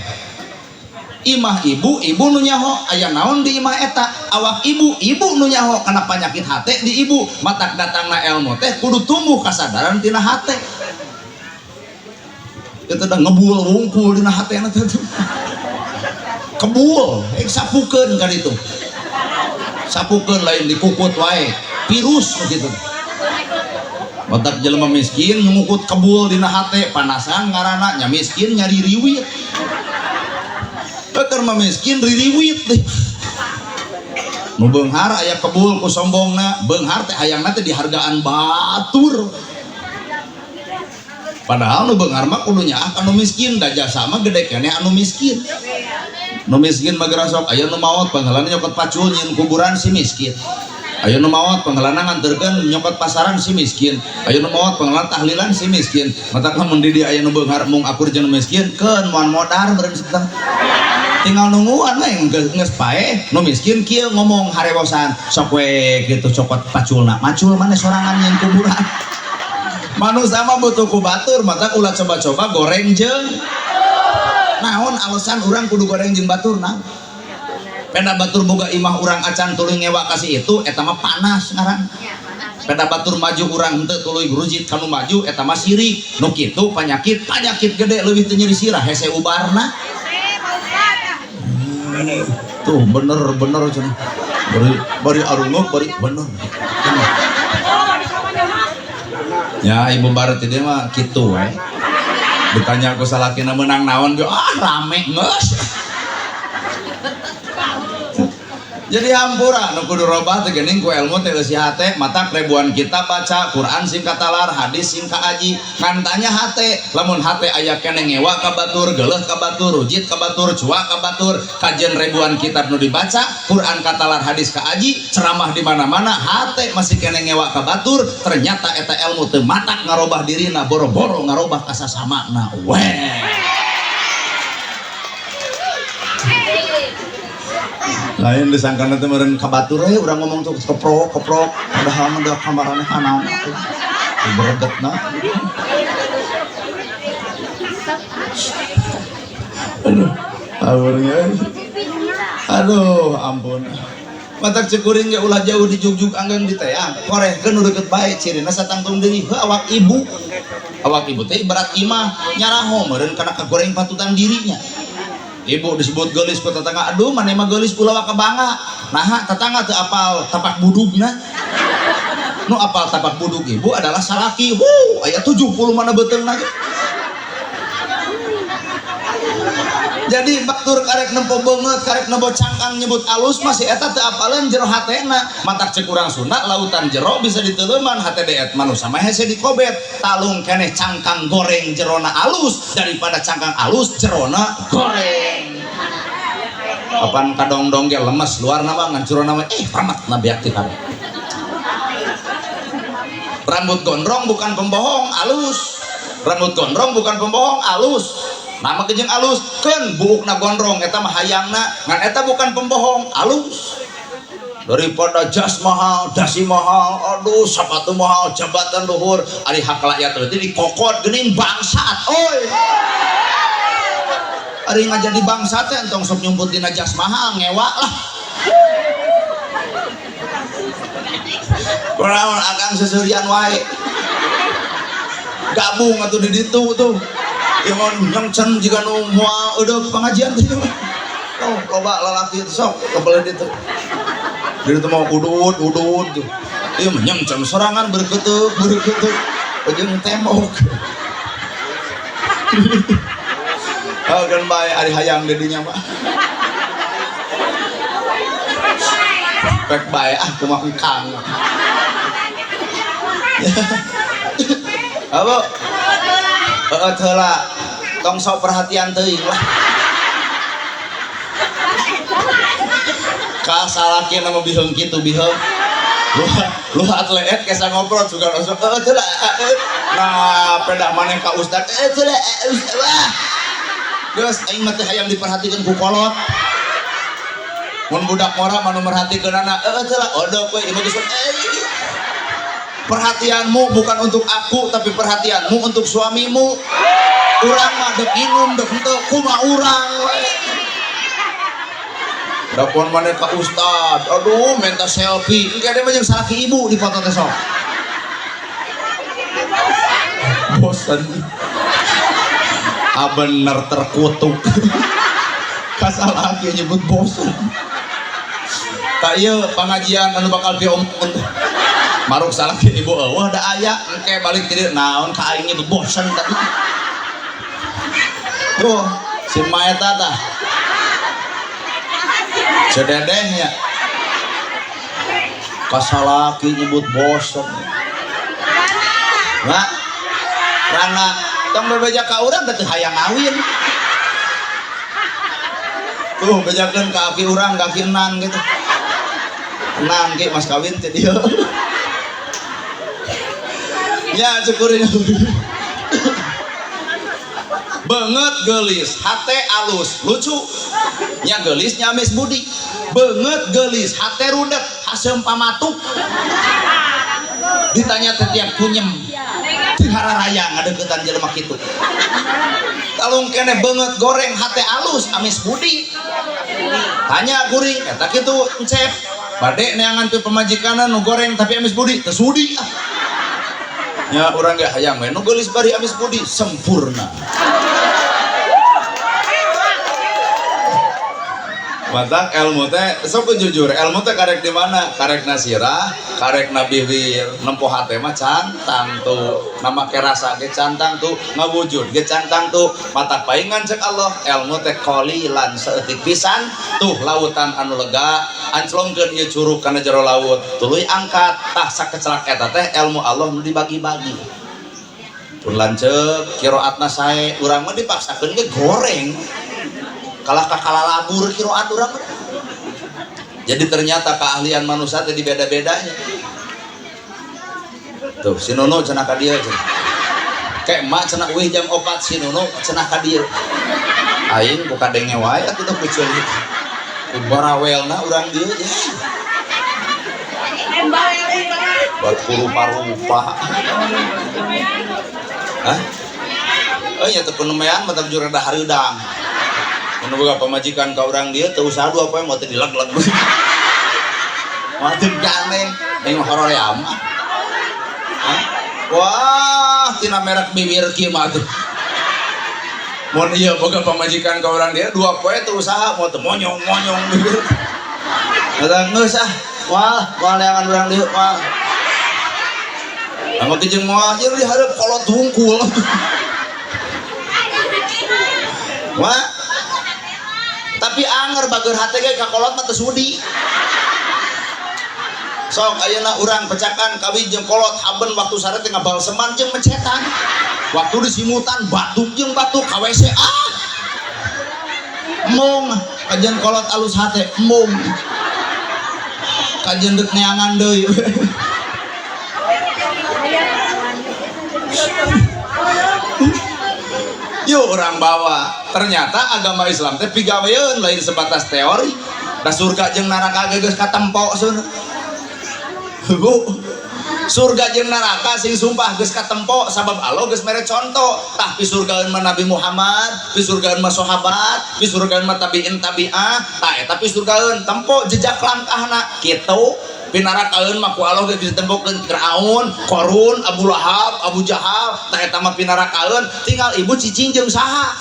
Imah ibu, ibu nu nyaho aya naon di imah eta. Awak ibu, ibu nu nyaho kana panyakit hate di ibu. Matak datangna ilmu teh kudu tumbuh kasadaran tina hate. Itu dah ngebul wungkul dina hatena teh. Kebul, sapukeun kan itu. Sapukeun lain dikukut wae. Virus begitu. Matak jelema miskin ngukut kebul dina hate, panasan ngaranna nya miskin nyari riwit. Keur mah miskin ririwit deh. Nu beunghar aya kebul ku sombongna, beunghar teh hayangna teh dihargaan batur. Padahal nu beunghar mah kudu nyaah ka nu miskin, da jasa mah gede keneh anu miskin. Nu miskin mah gerasok aya nu maot pangheulana nyokot pacul nyieun kuburan si miskin. Aya nu maot pangheulana nganterkeun nyokot pasaran si miskin. Aya nu maot pangheulana tahlilan si miskin. Matak lamun di dieu aya nu beunghar mung akur jeung nu miskin, keun moal modar meureun sakitu. Tinggal nungguan we geus paeh nu miskin kieu ngomong harewosan sok we kitu cokot paculna. Macul maneh sorangan nyieun kuburan. Manusia mah butuh ku batur, matak ulah coba-coba goreng jeung naon alasan urang kudu goreng jeung batur naon? Peda batur boga imah urang acan tuluy ngewa kasih itu eta mah panas ngaran. Peda batur maju urang henteu tuluy rujit kanu maju eta mah sirik. Nu kitu penyakit, penyakit gede leuwih teu nyeri sirah hese ubarna. Tuh bener-bener cenah. Bari bari arungok bari bener. Bener. Ya ibu barat dia mah kitu we. Ditanya ku salakina menang naon ge ah rame geus. Jadi hampura nu kudu robah teh geuning ku ilmu teh eusi hate, matak ribuan kita baca Quran sing katalar, hadis sing kaaji, ngan tanya hate, lamun hate aya keneh ngewa ka batur, geuleuh ka batur, rujit ka batur, cuak ka batur, kajian ribuan kitab nu dibaca, Quran katalar, hadis kaaji, ceramah di mana-mana, hate masih keneh ngewa ka batur, ternyata eta ilmu teu matak ngarobah dirina, boro-boro ngarobah ka sasamana. Weh. Lain disangkana teh meureun ka batur we urang ngomong tuh keprok keprok padahal mah da kamarana naon atuh beregetna. Aduh, aurnya. Aduh, ampun. Matak cek kuring ge ulah jauh dijugjug anggang di teang. Korehkeun nu deukeut bae cirina satangtung deui heuh awak ibu. Awak ibu teh ibarat imah nyaraho meureun kana kagoreng patutan dirinya. Ibu disebut geulis ku tetangga, aduh maneh mah geulis ulah waka bangga. Naha tetangga teu apal tapak budugna. Nu apal tapak budug ibu adalah salaki. Wuh, aya 70 mana beuteungna ge. Jadi batur karek nempo beungeut, karek nempo cangkang nyebut alus masih eta teu apaleun jero hatena. Matak cek urang Sunda lautan jero bisa diteuleman hate deet manusa mah hese dikobet. Talung keneh cangkang goreng jerona alus daripada cangkang alus jerona goreng. Apan kadongdong ge lemes luarna mah ngan jerona mah ramat na beak ti kabeh. Rambut gondrong bukan pembohong, alus. Rambut gondrong bukan pembohong, alus. Nama kejeng alus, keun buukna gondrong eta mah hayangna, ngan eta bukan pembohong, alus. Daripada jas mahal, dasi mahal, aduh sepatu mahal, jabatan luhur, ari hak rakyat teh dikokot geuning bangsat, oi. Ari ngajadi bangsat teh entong sok nyumput dina jas mahal, ngewa lah. Kunaon akang seserian wae. Gabung atuh di ditu tuh. Ya mau nyongcen jika nu moal eudeuk pengajian teh. Oh, loba lalaki sok kebelet ditu. Di ditu mau udud udud tuh. Ieu mah nyongcen sorangan berkeuteup berkeuteup jeung tembok. Oh, kan bae ari hayang di dinya mah. Pek bae ah kumaha engkang. Apa? Heeh heula. Tong sok perhatian teuing lah. Ka salakina mah biheung kitu biheung. Lu atleet kesa ngobrol juga langsung heeh heula. Nah, pedah maneh ka ustad heeh heula ustad. Wah. Geus aing mah teh hayang diperhatikeun ku kolot. Mun budak ngora mah nu merhatikeunana, heueuh teh lah, odok we ibu geus perhatianmu bukan untuk aku tapi perhatianmu untuk suamimu. Urang mah dek inum dek henteu kumaha urang we. Dapon maneh ka ustad, aduh minta selfie. Engke dia mah jeung salaki ibu di foto teh sok. Bosan. Ah bener terkutuk. Kasalaki nyebut bosan. Tak ieu pangajian anu bakal diomongkeun. Maruk salaki ibu eueuh da aya, engke balik ti dieu naon ka aing nyebut bosan tadi. Tuh, si Maeta tah. Cededehnya kasalaki nyebut bosen. Nggak rangga tong bebeja ka urang teh hayang ngawin. Tuh bejakeun ka aki urang ka aki enan gitu. Enang ki mas kawin teh dieu. Ya syukurin. Banget gelis, hate alus, lucu. Nya gelis nya amis budi. Banget gelis, hate rudet, haseum pamatuk. Ditanya teh tiap kunyem. Teu hararaya ngadeukeutan jelema kitu. Talung keneh beungeut goreng, hate alus, amis budi. Tanya kuring, eta kitu encep. Bade neangan teu pamajikanna nu goreng tapi amis budi, teu sudi ah. Nya urang ge hayang we nu geulis bari amis budi sempurna. Matak ilmu teh sok jujur, ilmu teh karek di mana? Karek nasirah, karek nabihwir, nempo hate mah can tangtu, nama kerasa ge can tangtu, ngawujud ge can tangtu, matak paingan cek Allah, ilmu teh qalilan saeutik pisan, tuh lautan anu lega, anclongkeun ieu curug kana jero laut, tuluy angkat, tah sakecelak eta teh ilmu Allah nu dibagi-bagi. Pun lanceuk qiraatna sae, urang mah dipaksakeun ge goreng. Kalah ka kalalabur qiraat urang. Jadi ternyata keahlian manusia teh dibeda-bedanya. Tuh si Nono cenah ka dieu cenah. Kayak emak cenah uih jam 4 si Nono cenah ka dieu. Aing ku kadenge wae atuh teh kuceuli. Ku barawelna urang dieu ya. Buat rupa-rupa. Hah? Oh nya teu kunemean mah teu rada hareudang. Mun boga pamajikan ka urang dieu teu usaha dua poe moal teu dileg-leg. Moal teu gandeng, aing mah horoream. Hah? Wah, tina merek bibir kieu mah atuh. Mun ieu boga pamajikan ka urang dieu dua poe teu usaha moal teu monyong-monyong bibir. Eta geus ah, moal, moal neangan urang dieu moal. Ama jeung moal ieu dihareup kolot hungkul. Wah. Tapi anger bager hate ge ka kolot mah teu sudi. Sok ayeuna urang pecakan kawin jeung kolot haben waktu sare teh ngabalseman jeung mencetan. Waktu disimutan batuk jeung batuk ka WC ah. Mung kajian kolot alus hate mung. Kajian deuk neangan deui. Yuk orang bawa. Ternyata agama Islam teh pigaweun lain sebatas teori. Da surga jeung neraka ge geus katempo sebenarnya. Bu, surga jeung neraka sing sumpah geus katempo sabab Allah geus mere contoh. Tah pisurgaeun mah Nabi Muhammad, pisurgaeun mah sahabat, pisurgaeun mah tabiin tabiah, tah eta pisurgaeun tempo jejak langkahna kitu. Pinarakaeun mah ku Allah geus ditempokeun Firaun, Qarun, Abu Lahab, Abu Jahal, tah eta mah pinarakaeun tinggal ibu cicing jeung saha.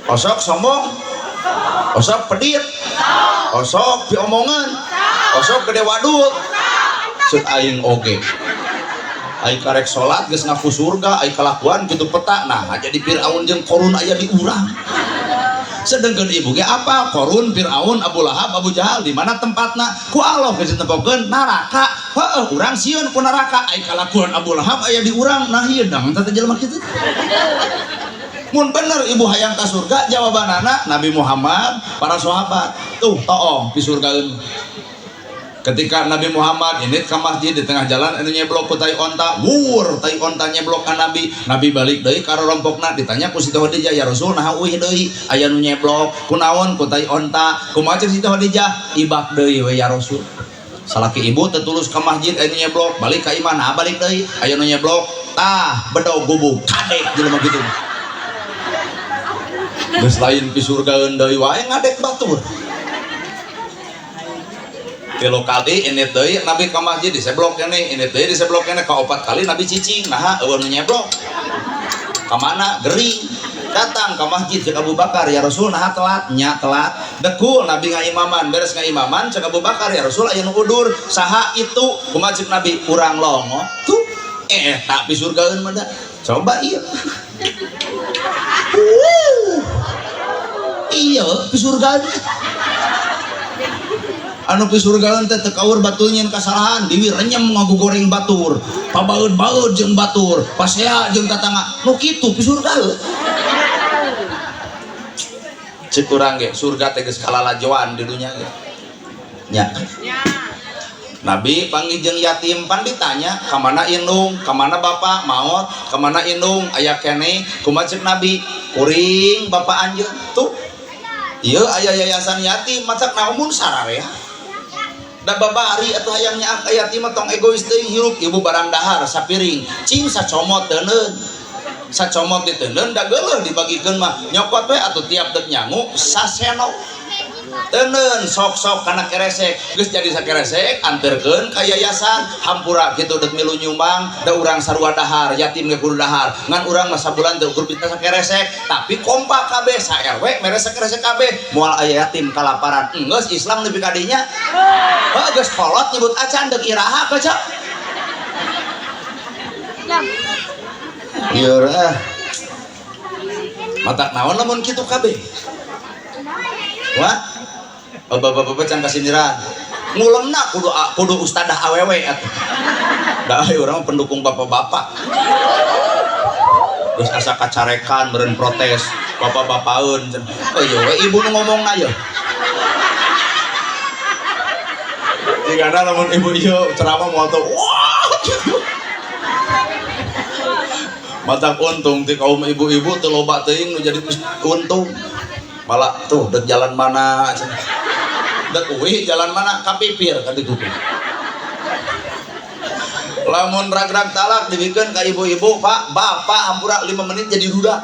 Osok sombong, osok pedit, osok piomongan, osok gede wadul. Ceuk aing oge. Aing karek salat geus ngaku surga, aing kalakuan kitu peta. Nah, jadi Firaun jeung Qarun aya di urang. Sedangkan ibu ge apa? Qarun, Firaun, Abu Lahab, Abu Jahal di mana tempatna? Ku Allah geus ditempokeun neraka. Heueuh, urang sieun ku neraka. Aing kalakuan Abu Lahab aya di urang. Nah, ieu dang teh jelema kitu. Mun bener ibu hayang ka surga, jawabanana Nabi Muhammad, para sahabat. Tuh, toong pisurgaeun. Ketika Nabi Muhammad ini ke masjid, di tengah jalan anu nyeblok ku tai onta, wur, tai onta nyeblok ka Nabi. Nabi balik deui ka rorompokna, ditanya ku Siti Khadijah, "Ya Rasul, naha uih deui aya nu nyeblok?" "Kunaon?" "Ku tai onta." "Kumaha?" Cek Siti Khadijah, "Ibak deui we ya Rasul." Salaki ibu teu tulus ke masjid, aya nu nyeblok, balik ka imah, nah balik deui aya nu nyeblok, tah bedog gubug kadek jelema kitu. Geus lain pisurgaeun deui wae, ngadek batur. Tilu kali ini deui Nabi ka masjid diseblok keneh, ini deui diseblok keneh, ka opat kali Nabi cicing, nah euweuh nu nyeblok. Ka mana? Gering. Datang ke masjid, cek Abu Bakar, "Ya Rasul, nah telat." Nya telat. Dekul Nabi ngaimaman, beres ngaimaman cek Abu Bakar, "Ya Rasul, aya nu udur." "Saha itu?" Kumaha cek Nabi? "Urang longo." Tuh, tak pisurgaeun mah da. Coba ieu. Iya, pisurgaeun. Anu pisurgaeun teh teu kaur batur nyieun kasalahan, diwi renyem ngagugoreng batur, pabaeud-baeud jeung batur, pasea jeung tatangga. Nu kitu pisurgaeun. Cek urang ge surga teh geus kalalajoan di dunya ge. Nya. Nabi panggih jeung yatim, pan ditanya, "Kamana indung? Kamana bapak?" "Maot." "Kamana indung? Aya keneh?" Kumaha cek Nabi? "Kuring bapak anjeun." Tuh. Ieu aya yayasan yatim, matak naumun sararea. Da babari atuh hayang nyaah ka yatim mah, tong egois teuing hirup. Ibu barang dahar sapiring, cing sacomot teuneun. Sacomot diteundeun, da geuleuh dibagikeun mah. Nyokot we atuh tiap deuk nyangu sasenok. Teuneun sok-sok kana keresek, geus jadi sakeresek anterkeun ka yayasan, hampura kitu deuk milu nyumbang, da urang sarua dahar, yatim ge kudu dahar. Ngan urang mah sabulan teu ukur bisa sakeresek, tapi kompak kabeh sa RW mere sakeresek kabeh, moal aya yatim kalaparan. Enggeus Islam nepi ka dinya. Heuh, geus kolot nyebut acan, deuk iraha kaca. Ieu ah. Matak naon lamun kitu kabeh? Wah, bapak-bapak can kasindiran. Ngulemna kudu kudu ustadah awewe atuh. Da urang pendukung bapak-bapak. Terus asa kacarekan meureun protes bapak-bapaeun. Oh iya we ibu nu ngomongna ye. Jigana lamun ibu ieu ceramah moal teu wah gitu. Matak untung ti kaum ibu-ibu teu loba teuing nu jadi untung. Malah tuh dek jalan mana cenah. Dek uih jalan mana kapipir ka ditu. Lamun rag-rag talak dibikeun ka ibu-ibu, Pak, bapak hampura 5 menit jadi duda.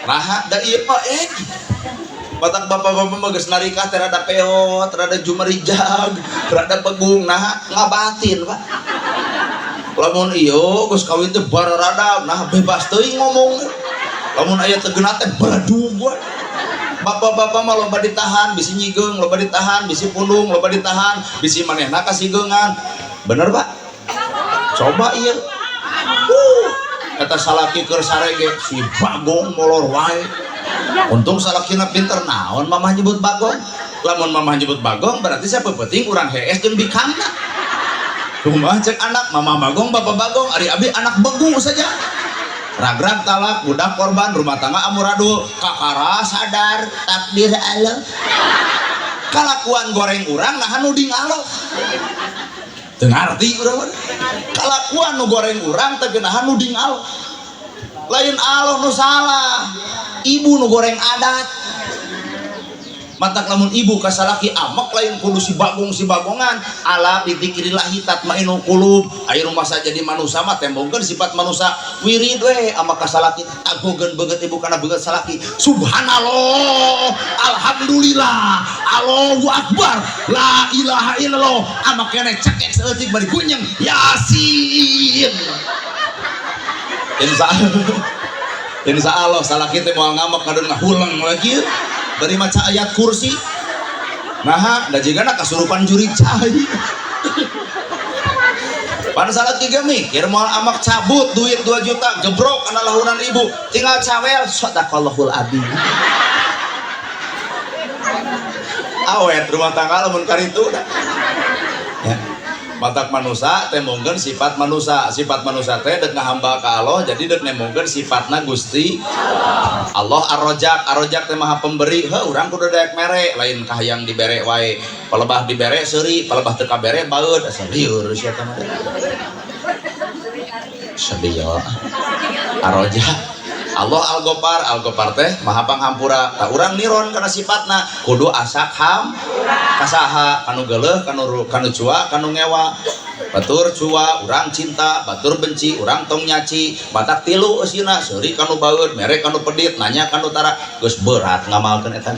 Nah, da ieu mah batak bapak-bapak mah geus narikah teh rada peot, rada jumerijag, rada begung, nah ngabatin, Pak. Lamun ieu geus kawin teh bararada, nah bebas teuing ngomong. Lamun aya teu geunah teh baladug we. Bapak-bapak mah loba ditahan, bisi nyigeung, loba ditahan, bisi pundung, loba ditahan, bisi manehna kasigeungan. Bener, Pak? Coba ieu. Eta salaki keur sarege si Bagong molor wae. Untung salakina pinter, naon mamah nyebut Bagong. Lamun mamah nyebut Bagong berarti siapa penting urang hees jeung bikangna. Kumaha cek anak, mamah Bagong, bapak Bagong, ari abi anak begu saja. Ragrag talak, budak korban, rumah tangga amuradul, kakara sadar takdir Allah. Kalakuan goreng urang nah nu dingalo. Teu ngarti urang mah. Kalakuan nu goreng urang tapi nah nu dingalo. Lain Allah nu salah, ibu nu goreng adat. Matak lamun ibu kasalaki amek lain kudu si bagong si bagongan, ala bidzikrillahi tatmainul qulub. Aya rumah saja jadi manusia mah tembongkeun sifat manusia, wirid we ama kasalaki, tagogeun beungeut ibu kana beungeut salaki. Subhanallah, alhamdulillah, Allahu akbar, la ilaha illallah, ama keneh cekek saeutik bari gunyeng yasin. Insya Allah, insya Allah salaki teh moal ngamek ngadon ngahuleng lagi bari maca ayat kursi. Nah, da jigana kasurupan jurig cai. Pan salaki ge mikir moal amak, cabut duit 2 juta gebrok kana lahunan ibu, tinggal cawel sadaqallahul adzim. Awet rumah tangga lamun karitu dah. Ya. Matak manusa tembongkeun sifat manusa, sifat manusa teh deuk ngahamba ka Allah, jadi deuk nembongkeun sifatna Gusti Allah. Ar-Razzaq, Ar-Razzaq teh maha pemberi. Heuh, urang kudu daek mere, lain kahayang dibere wae. Palebah dibere seuri, palebah teu kabere baeud, asa lieur sia teh mah. Sedih ya. Ar-Razzaq. Allah Al-Ghaffar, Al-Ghaffar teh maha panghampura. Tah urang niron kana sifatna, kudu asak ham kasaha, kanu geuleuh, kanu kanu cua, kanu ngewa. Batur cua, urang cinta, batur benci, urang tong nyaci. Matak tilu eusina, seuri kanu baeud, mere kanu pedit, nanya kanu tara. Geus berat ngamalkeun eta.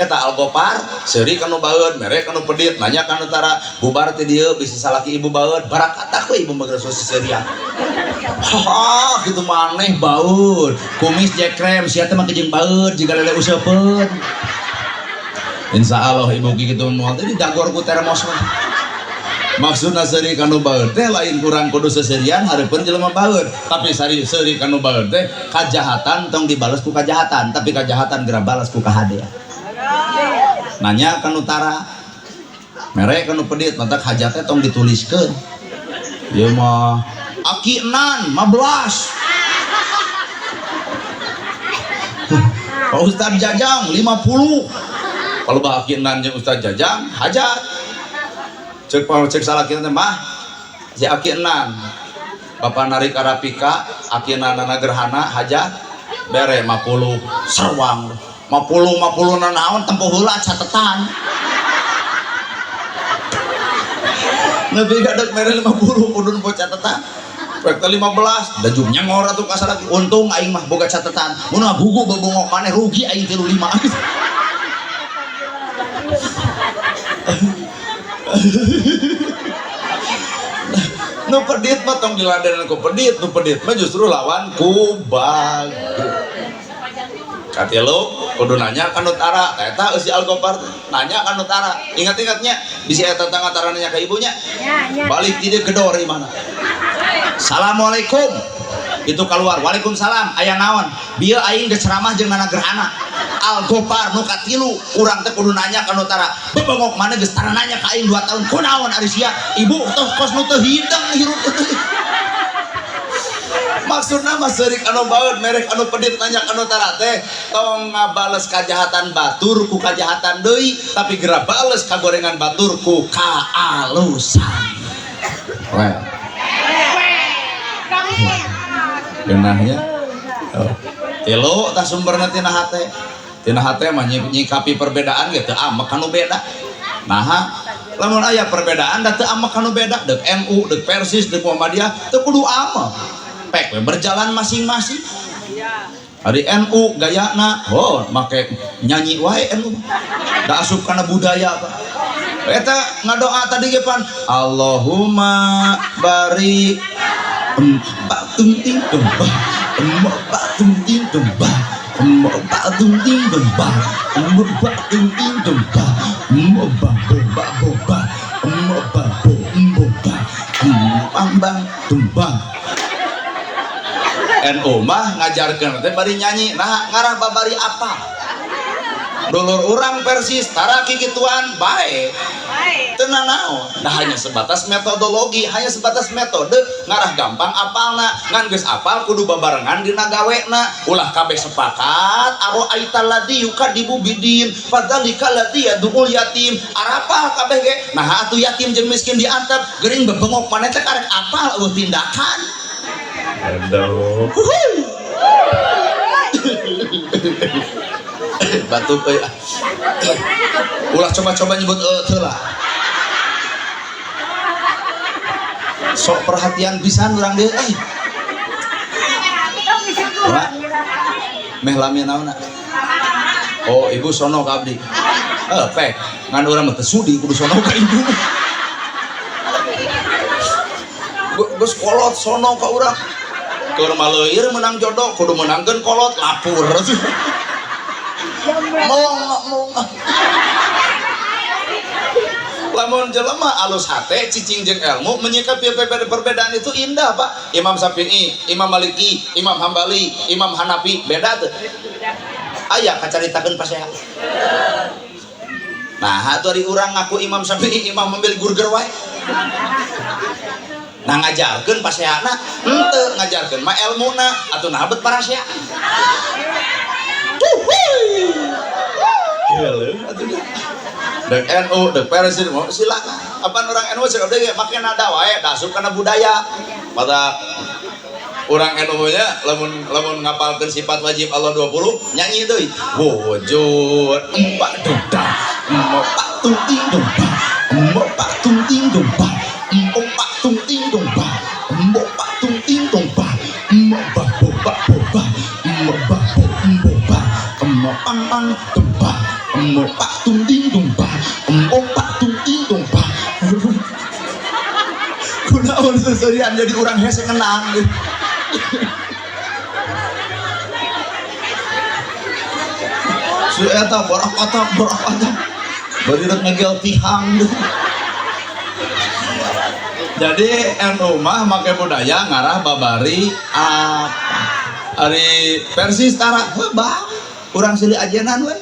Eta Al-Ghaffar, seuri kanu baeud, mere kanu pedit, nanya kanu tara. Bubar ti dieu bisi salaki ibu baeud, barakatah we ibu mah geus seserian. Haha, gitu maneh baeud. Kumis jekrem, sia teh mah jeung baeud jiga lele useupeun. Insya Allah ibu kitu moal teh didagor ku termos mah. Maksudna seuri kanu baeud teh lain kurang kudu seserian hareupeun jelema baeud, tapi sari seuri kanu baeud teh kajahatan tong dibales ku kajahatan, tapi kajahatan geura balas ku kahadean. Nanya kanu tara, mere kanu pedit, matak hajatnya tong dituliskeun. Ieu mah aki enan 15. Pak Ustad Jajang 50. Kalau bah aki enan jeung Ustad Jajang hajat. Cek cek salaki teh mah si aki enan. Bapak narik arapika, aki enanana gerhana hajat bere 50 serwang. 50 50 nanaon tempo heula catetan. Nepi ka deuk mere 50 kudu nempo catetan. Rek teh 15 da jum nyengor atuh ka salaki. Untung aing mah boga catetan. Mun ngagugu bebongok maneh rugi aing 35. Nu pedit mah tong diladenan ku pedit, nu pedit mah justru lawan ku bager. Katilu kudu nanya ka nu tara, eta eusi Al-Ghaffar nanya ka nu tara. Ingat-ingatnya bisi eta tangga tara nanya ka ibunya. Balik ti dieu gedor imahna. Assalamualaikum. Itu keluar, waalaikumsalam, aya naon? Bieu aing geus ceramah jeung nana gerhana. Al-Ghaffar nu katilu, urang teh kudu nanya ka nu tara. Bebongok maneh geus tara nanya ka aing 2 tahun. Kunaon ari sia? Ibu teh kos nu teu hideng hirup teh. Maksudna mah seurik anu baeud, merek anu pedit nanya ka nu tara teh tong ngabales kajahatan batur ku kajahatan deui, tapi geura bales kagorengan batur ku kaalusan. Well. Genahnya. Oh. Tilu tah sumberna tina hate. Tina hate mah nyikapi perbedaan ge teu amek kanu beda. Naha lamun aya perbedaan da teu amek kanu beda, deuk NU, deuk Persis, deuk Muhammadiyah teu kudu amek. Pek we berjalan masing-masing. Ari NU gayana, oh make nyanyi wae NU. Da asup kana budaya Pak. Eta ngadoa tadi ge pan Allahumma barik batum ting ba batum ting ba batum ting ba batum ting ba ba ba ba ba ba bang bang tumbang. NU mah ngajarkeun teh bari nyanyi, nah ngarah babari apa? Dulur urang Persis tara kikituan bae. Teu nanaon. Nah hanya sebatas metodologi, hanya sebatas metode ngarah gampang apalna, ngan geus apal kudu babarengan dina gawena. Ulah kabeh sepakat aroaita ladzi yukadibu bidin fadzalika ladzi yadul yatim. Arapal kabeh ge. Nah atuh yatim jeung miskin diantep, geuring bebengok maneh teh karek apal eueuh tindakan. Aduh. Batuk euy. Ulah coba-coba nyebut teu lah. Sok perhatian pisan urang deui euy. Pak. Meh lami naonna? Oh, ibu sono ka abdi. Heuh, pek. Ngan urang mah teu sudi kudu sono ka ibu. Geus kolot sono ka urang. Keur maleuir menang jodoh kudu menangkeun kolot lapur. Mong lamun jelema alus hate cicing jeung ilmu menyikapi perbedaan itu indah Pak. Imam Syafi'i, Imam Maliki, Imam Hambali, Imam Hanafi beda tuh. Aya kacaritakeun pasea. Nah, atuh ari urang ngaku Imam Syafi'i, Imam Hambali gurger wae. Nah ngajarkeun paseana henteu ngajarkeun mah elmuna atuh nah bet parasea. Geuleuh atuh dah. Dek NU, dek Persis, mau silakan. Apaan orang NU cek abdi ge make nada wae, da asup kana budaya. Mata orang NU nya lamun ngapalkeun sifat wajib Allah 20 nyanyi deui. Wujud empat dongda, empat tung ting dong ba, empat tung ting dong ba, empat tung ting dong ba, empat tung ting dong ba, empat bo ba bo ba, empat bo bo ba, empat pang pang dong ba, empat tung ting dong ba, empat tung ting dong ba. Kunaon seserian jadi urang hese ngenang. Su eta borak otak bari rek ngegel tihang. Jadi NU mah make budaya ngarah babari apa. Ari Persis tara heuh bah urang silih ajenan we.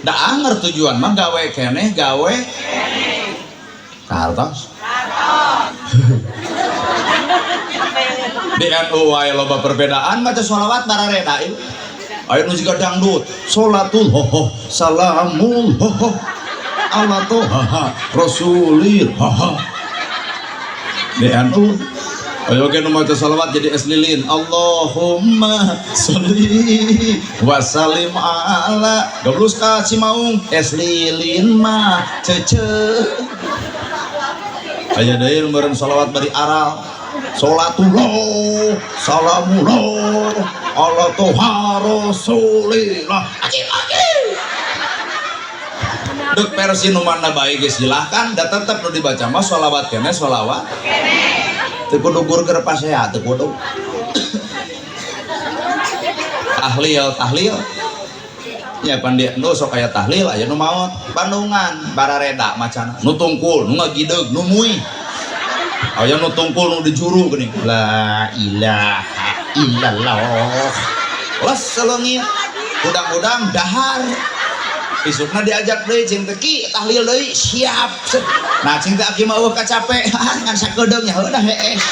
Da anger tujuan mah gawe keneh gawe kartos. Di NU wae loba perbedaan maca sholawat barareda ieu. Aya nu jiga dangdut, sholatul ho salamul ho ala toha rasulil ha. Di NU ayo ge nu maca sholawat jadi es lilin. Allahumma sholli wa sallim ala gablus ka Cimaung es lilin mah cece. Aya deui nu meureun sholawat bari aral. Sholatullah salamullah ala toha rasulillah. Akil akil. Dek versi nu mana bae geus silahkan da tetep nu dibaca mah sholawat keneh sholawat keneh. Teu kudu gurger pasea teu kudu. Tahlil tahlil. Nya pan di nu sok aya tahlil aya nu maot Bandungan barareda macana nu tungkul nu ngagideug nu muih. Aya nu tungkul nu dijuru geuning. La ilaha illallah. Les seleungit. Udang-udang dahar. Isukna diajak deui cing teh ki tahlil deui siap. Nah cing teh aki mah eueuh kacape ngan sakedeung nya heuh dah hees.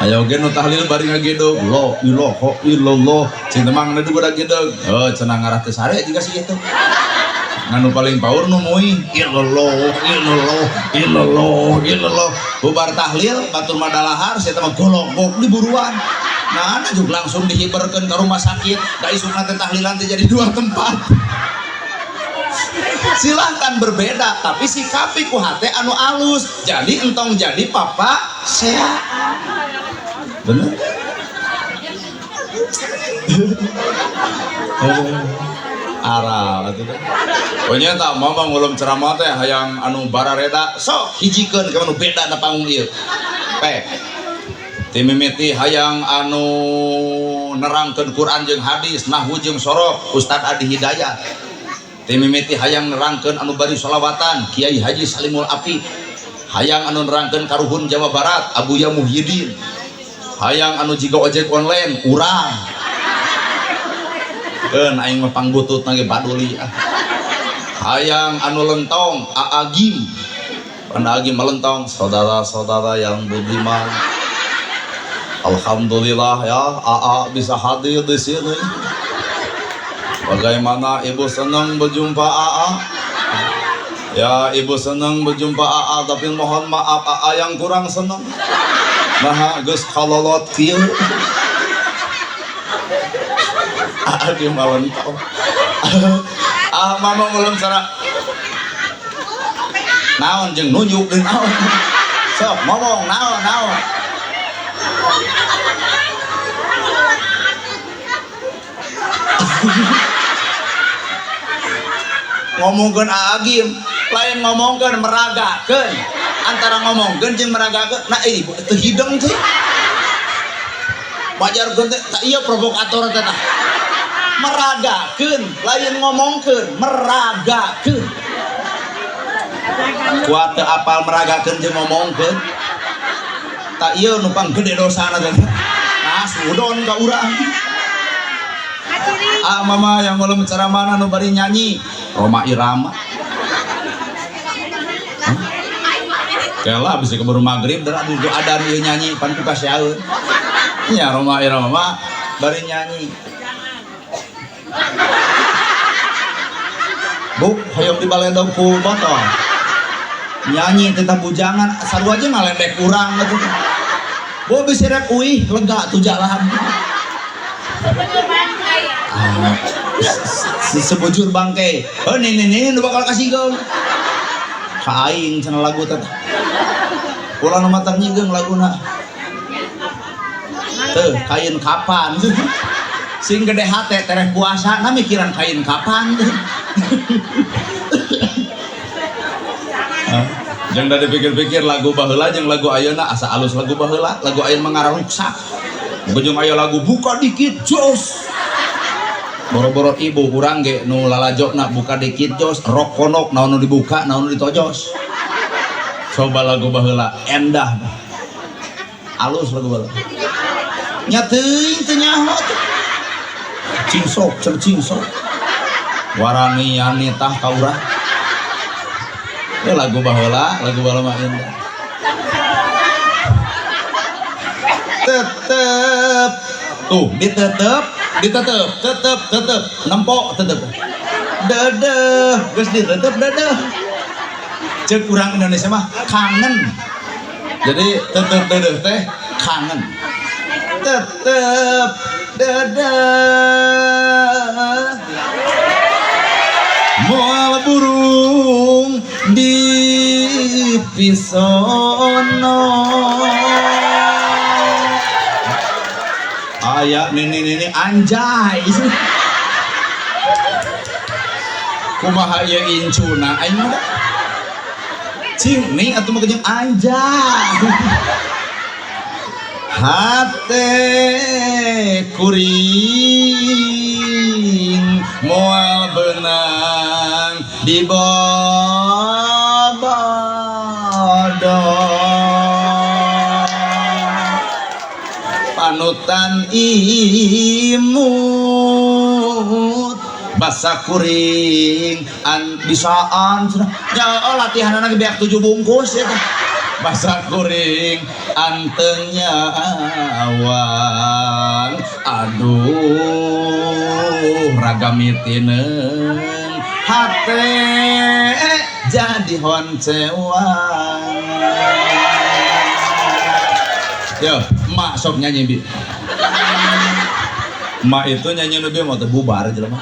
Ayo ge nu tahlil bari ngagedog la ilaha illallah cing teh mah ngeuh udah gedeg. Heuh cenah ngarah teh sare jiga si kitu. Nganu paling paur nu muih illallah illallah illallah illallah. Bubar tahlil batur mah dalahar sia teh mah golonggok diburuan. Nah, ada juga langsung dihiberkeun ke rumah sakit. Da isukna teh tahlilan teh jadi dua tempat. Silahkan berbeda, tapi sikapi ku hate anu alus. Jadi entong jadi papa sea. Bener? Aral atuh teh. Pokoknya tak mau ngulum ceramah teh hayang anu barareda sok hijikeun ka anu beda na panggung ieu. Pek. Timimiti hayang anu nerangkeun Quran jeung hadis nahwu jeung sorof Ustad Adi Hidayat. Timimiti hayang nerangkeun anu bari sholawatan Kiai Haji Salimul Afif. Hayang anu nerangkeun karuhun Jawa Barat Abuya Muhyiddin. Hayang anu jiga ojek online urang. Keun aing mah pangbutut ge paduli ah. Hayang anu lentong Aagim. Pan Aagim melentong saudara-saudara yang budiman. Alhamdulillah ya AA bisa hadir di sini. Bagaimana ibu senang berjumpa AA? Ya ibu senang berjumpa AA tapi mohon maaf AA yang kurang senang. Nah geus kalolot kieu. AA ge malentong. Ah mama belum cara naon jeung nunjuk deui naon. Sok ngomong naon naon. Ngomongkeun Aagim lain ngomongkeun meragakeun antara ngomongkeun jeung meragakeun nah ieu teu hideng teh wajarkeun teh tah ieu provokator teh tah meragakeun lain ngomongkeun meragakeun kuat teu apal meragakeun jeung ngomongkeun tak ieu nu pang gede dosana teh nah sudon ka urang. Ah mama yang belum ceramah nu bari nyanyi Roma Irama. Kela bisa keburu maghrib dan aduh adan ieu nyanyi pan pikasieun. Nya Rhoma Irama mah bari nyanyi. Bu, hoyong dibaledog ku botol. Nyanyi tentang bujangan, sarua aja ngalendek urang atuh. Bu bisa rek uih lega tuh jalan. Ah, sebujur bangke. Oh nih nih nih nu bakal kasih geung. Ka aing cenah lagu teh. Ulah nu matak nyinggeung laguna. Teuh, kain kapan. Sing gede hate tereh puasa na mikiran kain kapan. Jangan da dipikir-pikir lagu baheula jeung lagu ayeuna asa alus lagu baheula, lagu ayeuna mah ngararuksak. Jeung aya lagu buka dikit jos. Boro-boro ibu urang ge nu lalajona buka dikit jos, rok konok naon nu dibuka naon nu ditojos. Coba lagu baheula endah. Alus lagu baheula. Nya teuing teu nyaho teh. Cingsok, cenah cingsok. Warani yani tah ka urang. Ya lagu baheula mah indah. Tetep tuh ditetep, ditetep, tetep, tetep, nempok tetep. Dedeh, geus ditetep dedeh. Ceuk urang Indonesia mah kangen. Jadi tetep dedeh teh kangen. Tetep dedeh. Moal burung di pisono. Aya nini nini anjay. Kumaha ieu incuna aing mah da. Cing nih atuh mah jeung anjay. Hate kuring moal benang di bobodo panutan imut basa kuring an bisaan nya oh, latihanana ge beak 7 bungkus ya teh. Basa kuring anteng nyawang aduh raga mitineung hate jadi honcewang. Yo, emak sok nyanyi bi. Emak itu nyanyi nu bieu mah teu bubar jelema.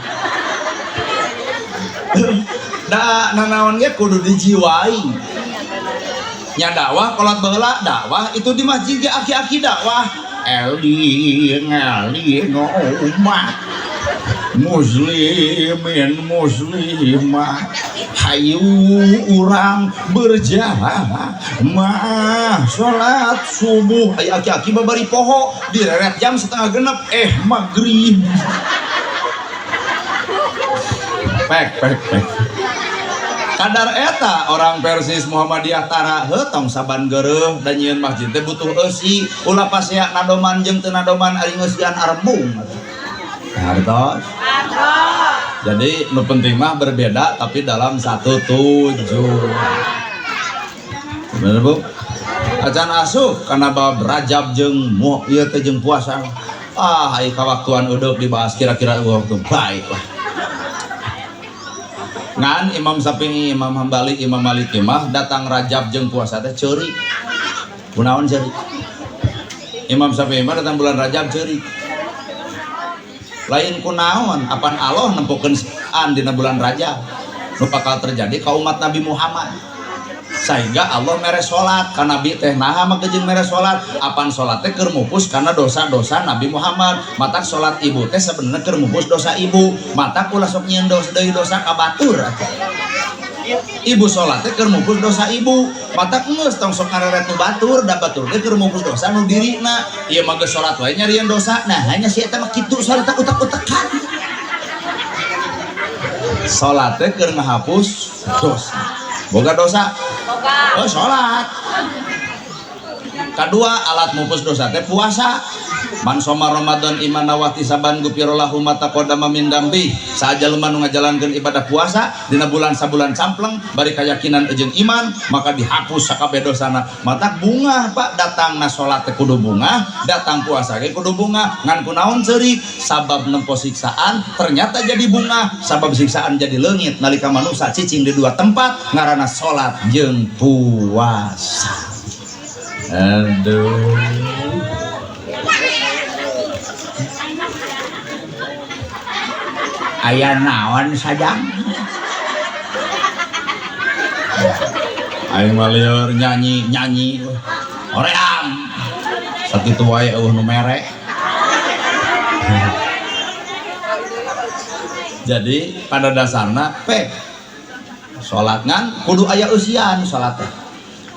Da nanaon ge kudu dijiwai. Nya dakwah kolot baheula dakwah itu di masjid ge aki-aki dakwah. Eling eling umat muslimin muslimah hayu urang berjamaah salat subuh aya aki-aki babari poho direret jam 5:30 maghrib. Pek pek pek. Kadar eta orang Persis Muhammadiyah tara heuh tong saban geureuh da nyieun masjid teh butuh eusi ulah pasea nadoman jeung teu nadoman ari ngeusian arembung. Hartos. Jadi nu penting mah berbeda tapi dalam satu tujuan. Bener Bu? Acan asup kana bab Rajab jeung ieu teh jeung puasa. Ah, ai kawaktuan eudeuk dibahas kira-kira waktu baik lah. Ngan Imam Syafi'i, Imam Hambali, Imam Maliki mah datang Rajab jeung puasa teh ceurik. Kunaon ceurik? Imam Syafi'i mah datang bulan Rajab ceurik. Lain kunaon, apan Allah nempokeun an dina bulan Rajab. Nu bakal terjadi ka umat Nabi Muhammad. Sehingga Allah mere salat ka Nabi teh naha make jeung mere salat, apan salat teh keur mupus kana dosa-dosa Nabi Muhammad. Matak salat ibu teh sebenarnya keur mupus dosa ibu. Matak ulah sok nyieun dosa deui dosa ka batur atuh. Ibu salat teh keur mupus dosa ibu. Matak geus tong sok ngareret nu batur, da batur teh keur mupus dosa nu dirina. Ieu mah geus salat wae nyarieun dosa. Nah, hanya si eta mah kitu salat utak-utakan. Salat teh keur ngahapus dosa. Boga dosa? Boga. Oh, salat. Kedua, alat mupus dosa teh puasa. Man soma Ramadan imana wahtisaban gufira lahu ma taqaddama min dzambi. Saha jalma nu ngajalankeun ibadah puasa dina bulan sabulan campleng bari kayakinan jeung iman, maka dihapus sakabeh dosana. Matak bungah Pak, datangna salat teh kudu bungah, datang puasa ge kudu bungah. Ngan kunaon ceurik? Sabab nempo siksaan ternyata jadi bungah, sabab siksaan jadi leungit nalika manusia cicing di dua tempat ngaranna salat jeung puasa. Aduh. Aya naon sajang? Aing mah lieur nyanyi-nyanyi hoream. Sakitu wae eueuh nu mere. Jadi pada dasarna pe salat ngan kudu aya eusian salat teh.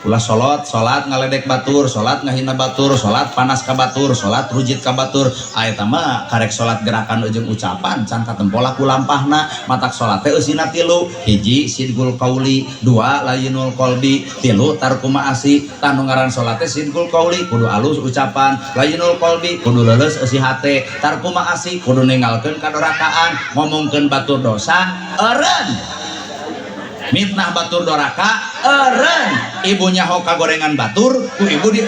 Ulah salat, salat ngaledek batur, salat ngahina batur, salat panas ka batur, salat rujit ka batur. Eta mah karek salat gerakan jeung ucapan can katempo ku lampahna. Matak salat teh eusina tilu, hiji sidqul qauli, dua layinul qalbi, tilu tarku maasi. Tah nu ngaran salat teh sidqul qauli kudu alus ucapan, layinul qalbi kudu leuleus eusi hate, tarku maasi kudu ninggalkeun kadorakaan, ngomongkeun batur dosa eureun. Mitnah batur doraka eureun, ibu nyaho kagorengan batur ku ibu di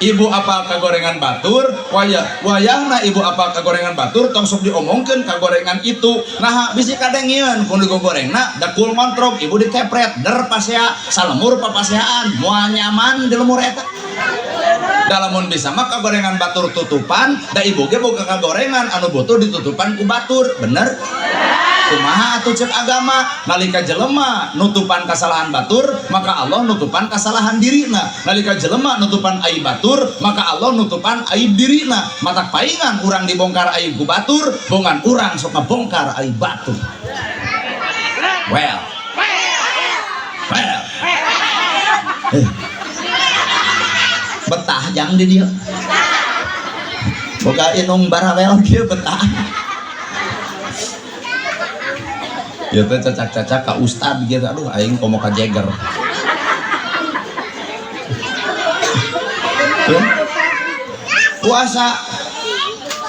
ibu apal kagorengan batur, wayahna ibu apal kagorengan batur tong sok diomongkeun kagorengan itu. Nah bisi kadengieun kun digogorengna dakul ngontrok ibu dikepret der pasea salemur papaseaan moal nyaman di lemur eta. Dalamun bisa mah kagorengan batur tutupan, da ibu ge boga kagorengan anu butuh ditutupan ku batur, bener? Kumaha atuh ceuk agama, nalika jelema nutupan kasalahan batur, maka Allah nutupan kasalahan dirina. Nalika jelema nutupan aib batur, maka Allah nutupan aib dirina. Matak paingan urang dibongkar aib ku batur, bongan urang sok ngabongkar aib batur. Well. Well. Betah jang di dia. Boga inung barawel kieu betah. Ieu teh cacak-cacak ka ustad gitu, aduh aing komo ka jeger. Puasa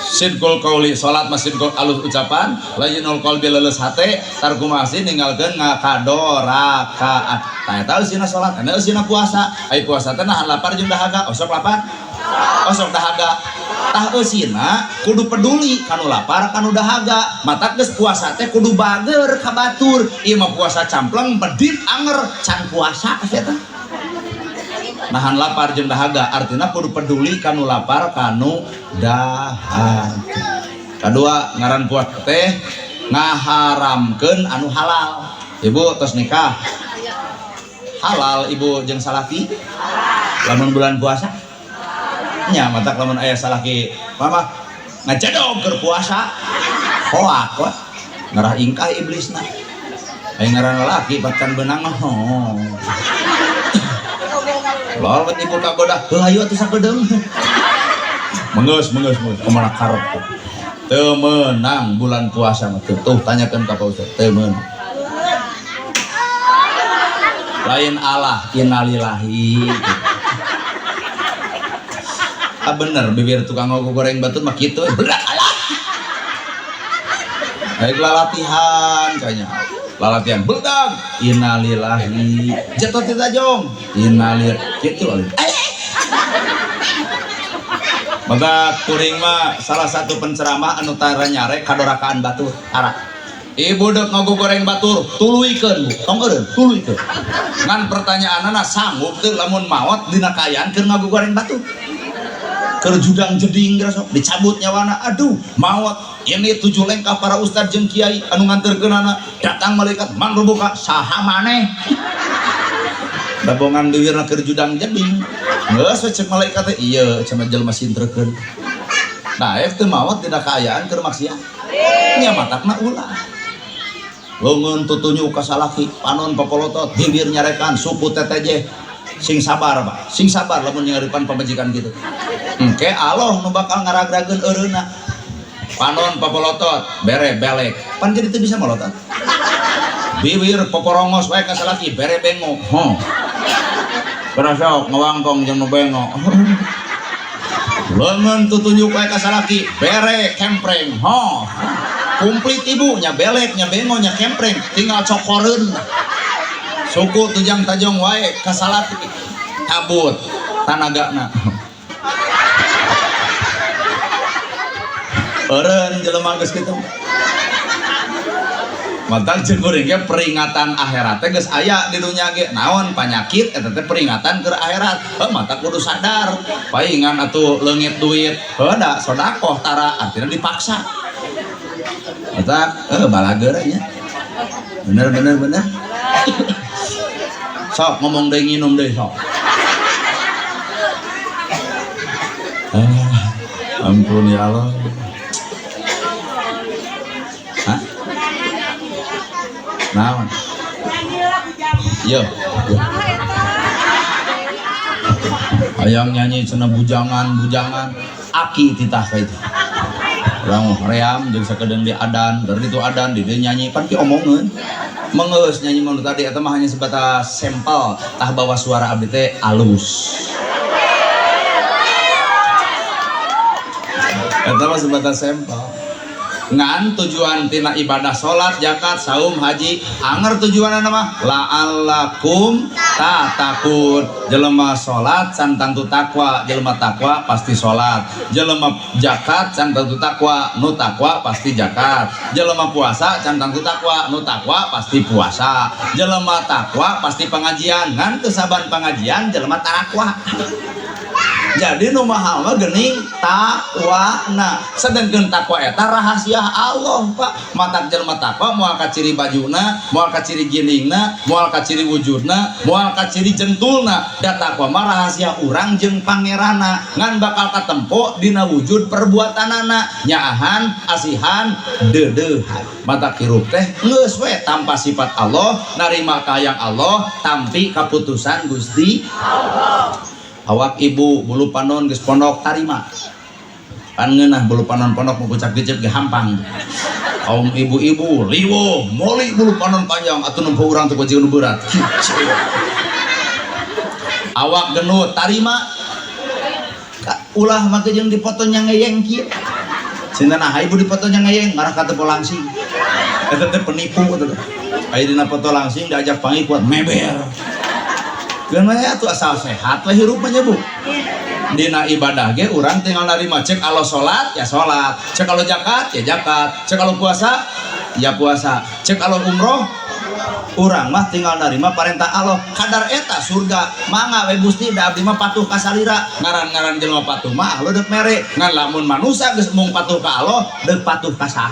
sidqul qauli, salat mah sidqul alus ucapan, layinul qalbi leuleus hate, tarku maasi ninggalkeun ngakadorakaan. Tah eta eusina salat, eta eusina puasa. Ai puasa teh nahan lapar jeung dahaga, osok lapar? Osok dahaga. Tah eusina kudu peduli kanu lapar kanu dahaga. Matak geus puasa teh kudu bager ka batur. Ieu mah puasa campleng bedit anger can puasa eta. Nahan lapar jeung dahaga artina kudu peduli kanu lapar kanu dahaga. Kadua ngaran puasa teh ngaharamkeun anu halal. Ibu tos nikah halal ibu jeung salaki lamun bulan puasa nya matak lamun aya salaki mama ngajedog keur puasa hoak we ngarah ingkah iblisna. Aya ngaran lalaki pacan beunang mah oh. Lol ibu kagoda heuh hayu atuh sakedeung. Mengeus mengeus mengeus kumaha karep teu meunang bulan puasa mah tuh tanyakeun ka Pak Ustaz teu meunang. Lain Allah innalillahi. Ah bener bibir tukang goreng batur mah kitu berat Allah. Baik latihan kayaknya. Lalatihan beldang innalillahi. Jatuh ti tajong innalillahi kitu. Maka kuring mah salah satu penceramah anu tara nyarek kadorakaan batur tara. Ibu dek ngagogoreng batur tuluykeun bu tong eureun tuluykeun. Ngan pertanyaanana sanggup teu lamun maot dina kaayaan keur ngagogoreng batur. Keur judang jeding geus sok dicabut nyawana aduh maot ini 7 lengkah para ustad jeung kiai anu nganterkeunana datang malaikat mangrubuka saha maneh. Dabongan bibirna keur judang jeding. Geus we ceuk malaikat teh ieu cenah jelema sintrekeun. Nah teu maot dina kaayaan keur maksiat. Nya matakna ulah. Leungeun tutunjuk ka salaki, panon papolotot, bibir nyarekan, suku teteje. Sing sabar, Pak. Sing sabar lamun nyaripan pamajikan kitu. Engke Allah nu bakal ngaragrageun eureunna. Panon papolotot, bere belek. Pan jadi teu bisa molotot. Bibir poporongos wae ka salaki, bere bengo. Ho. Berasok ngawangkong jeung nu bengok. Leungeun tutunjuk wae ka salaki, bere kempreng. Ho. Komplit ibu nya belek nya bengo nya kempreng, tinggal cokoreun. Suku tujang tajong wae ka salaki. Cabut tanagana. Eureun jelema geus kitu. Matak jeung kuring ge peringatan akhirat teh geus aya di dunya ge. Naon panyakit eta teh peringatan keur akhirat. Heuh matak kudu sadar. Paingan atuh leungit duit. Heuh da sodakoh tara artina dipaksa. Matak heuh balageur nya. Bener bener bener. Sok ngomong deui nginum deui sok. Ampun ya Allah. Hah? Naon? Yo, yo. Hayang nyanyi cenah bujangan-bujangan, aki titah ka itu. Urang ream jeung sakedeung di adan, dari itu adan di dieu nyanyi pan ki omongeun. Mengeus nyanyi mah nu tadi eta mah hanya sebatas sampel, tah bawa suara abdi teh alus. Eta mah sebatas sampel. Ngan tujuan tina ibadah salat, zakat, saum, haji, anger tujuanna mah la'allakum tatakun. Jelema salat can tangtu takwa, jelema takwa pasti salat. Jelema zakat can tangtu takwa, nu takwa pasti zakat. Jelema puasa can tangtu takwa, nu takwa pasti puasa. Jelema takwa pasti pengajian, ngan teu saban pengajian jelema tarakwa. Jadi nu mahal mah geuning takwana. Sedengkeun takwa eta rahasia Allah, Pak. Matak jelema takwa moal kaciri bajuna, moal kaciri giningna, moal kaciri wujudna, moal kaciri jentulna. Da takwa mah rahasia urang jeung pangeranna. Ngan bakal katempo dina wujud perbuatanana, nyaahan, asihan, deudeuhan. Matak hirup teh geus we tanpa sifat Allah, narima kahayang Allah, tampi kaputusan Gusti Allah. Awak ibu bulu panon geus pondok tarima. Pan ngeunah bulu panon pondok mau kucap kicep ge hampang. Kaum ibu-ibu liwo moli bulu panon panjang atuh nempo urang teh kucing nu berat. Awak genut tarima. Ulah make jeung dipoto nya ngeyeng kieu. Cenah nah ibu dipoto nya ngeyeng marah ka teu langsing. Eta teh penipu eta teh. Aya dina foto langsing diajak panggih kuat meber. Geun we atuh asal sehat we hirup mah nya Bu. Dina ibadah ge urang tinggal narima cek kalau salat ya salat, cek kalau zakat ya zakat, cek kalau puasa ya puasa, cek kalau umroh urang mah tinggal narima parentah Allah. Kadar eta surga mangga we Gusti da abdi mah patuh ka salira. Ngaran-ngaran jelema patuh mah Allah deuk mere. Ngan lamun manusa geus mung patuh ka Allah deuk patuh ka saha.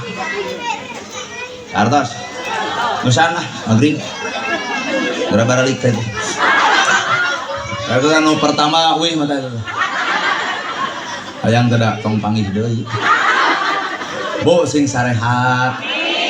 Artos. Geus lah magrib. Geura baralik teh. Eta anu pertama euy mata eta. Hayang teh da tong panggih deui. Bu sing sarehat,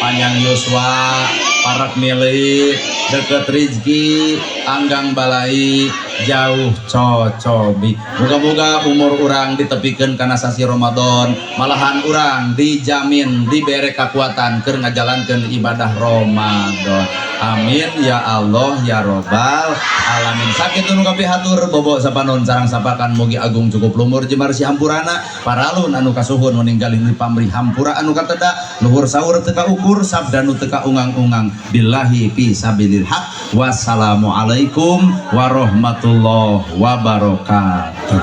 panjang yuswa, parak milik, deket rizki, anggang balai, jauh cocobi. Moga-moga umur urang ditepikeun kana sasi Ramadan, malahan urang dijamin dibere kekuatan keur ngajalankeun ibadah Ramadan. Amin ya Allah ya Robbal alamin. Sakitu nu kapihatur bobo sapanon sarang sapakan mugi agung cukup lumur jemar si hampurana paralun anu kasuhun meninggalin pamri hampura anu kateda luhur sahur teka ukur sabda nu teka ungang-ungang billahi fi sabilil haq. Wassalamualaikum warahmatullahi wabarakatuh.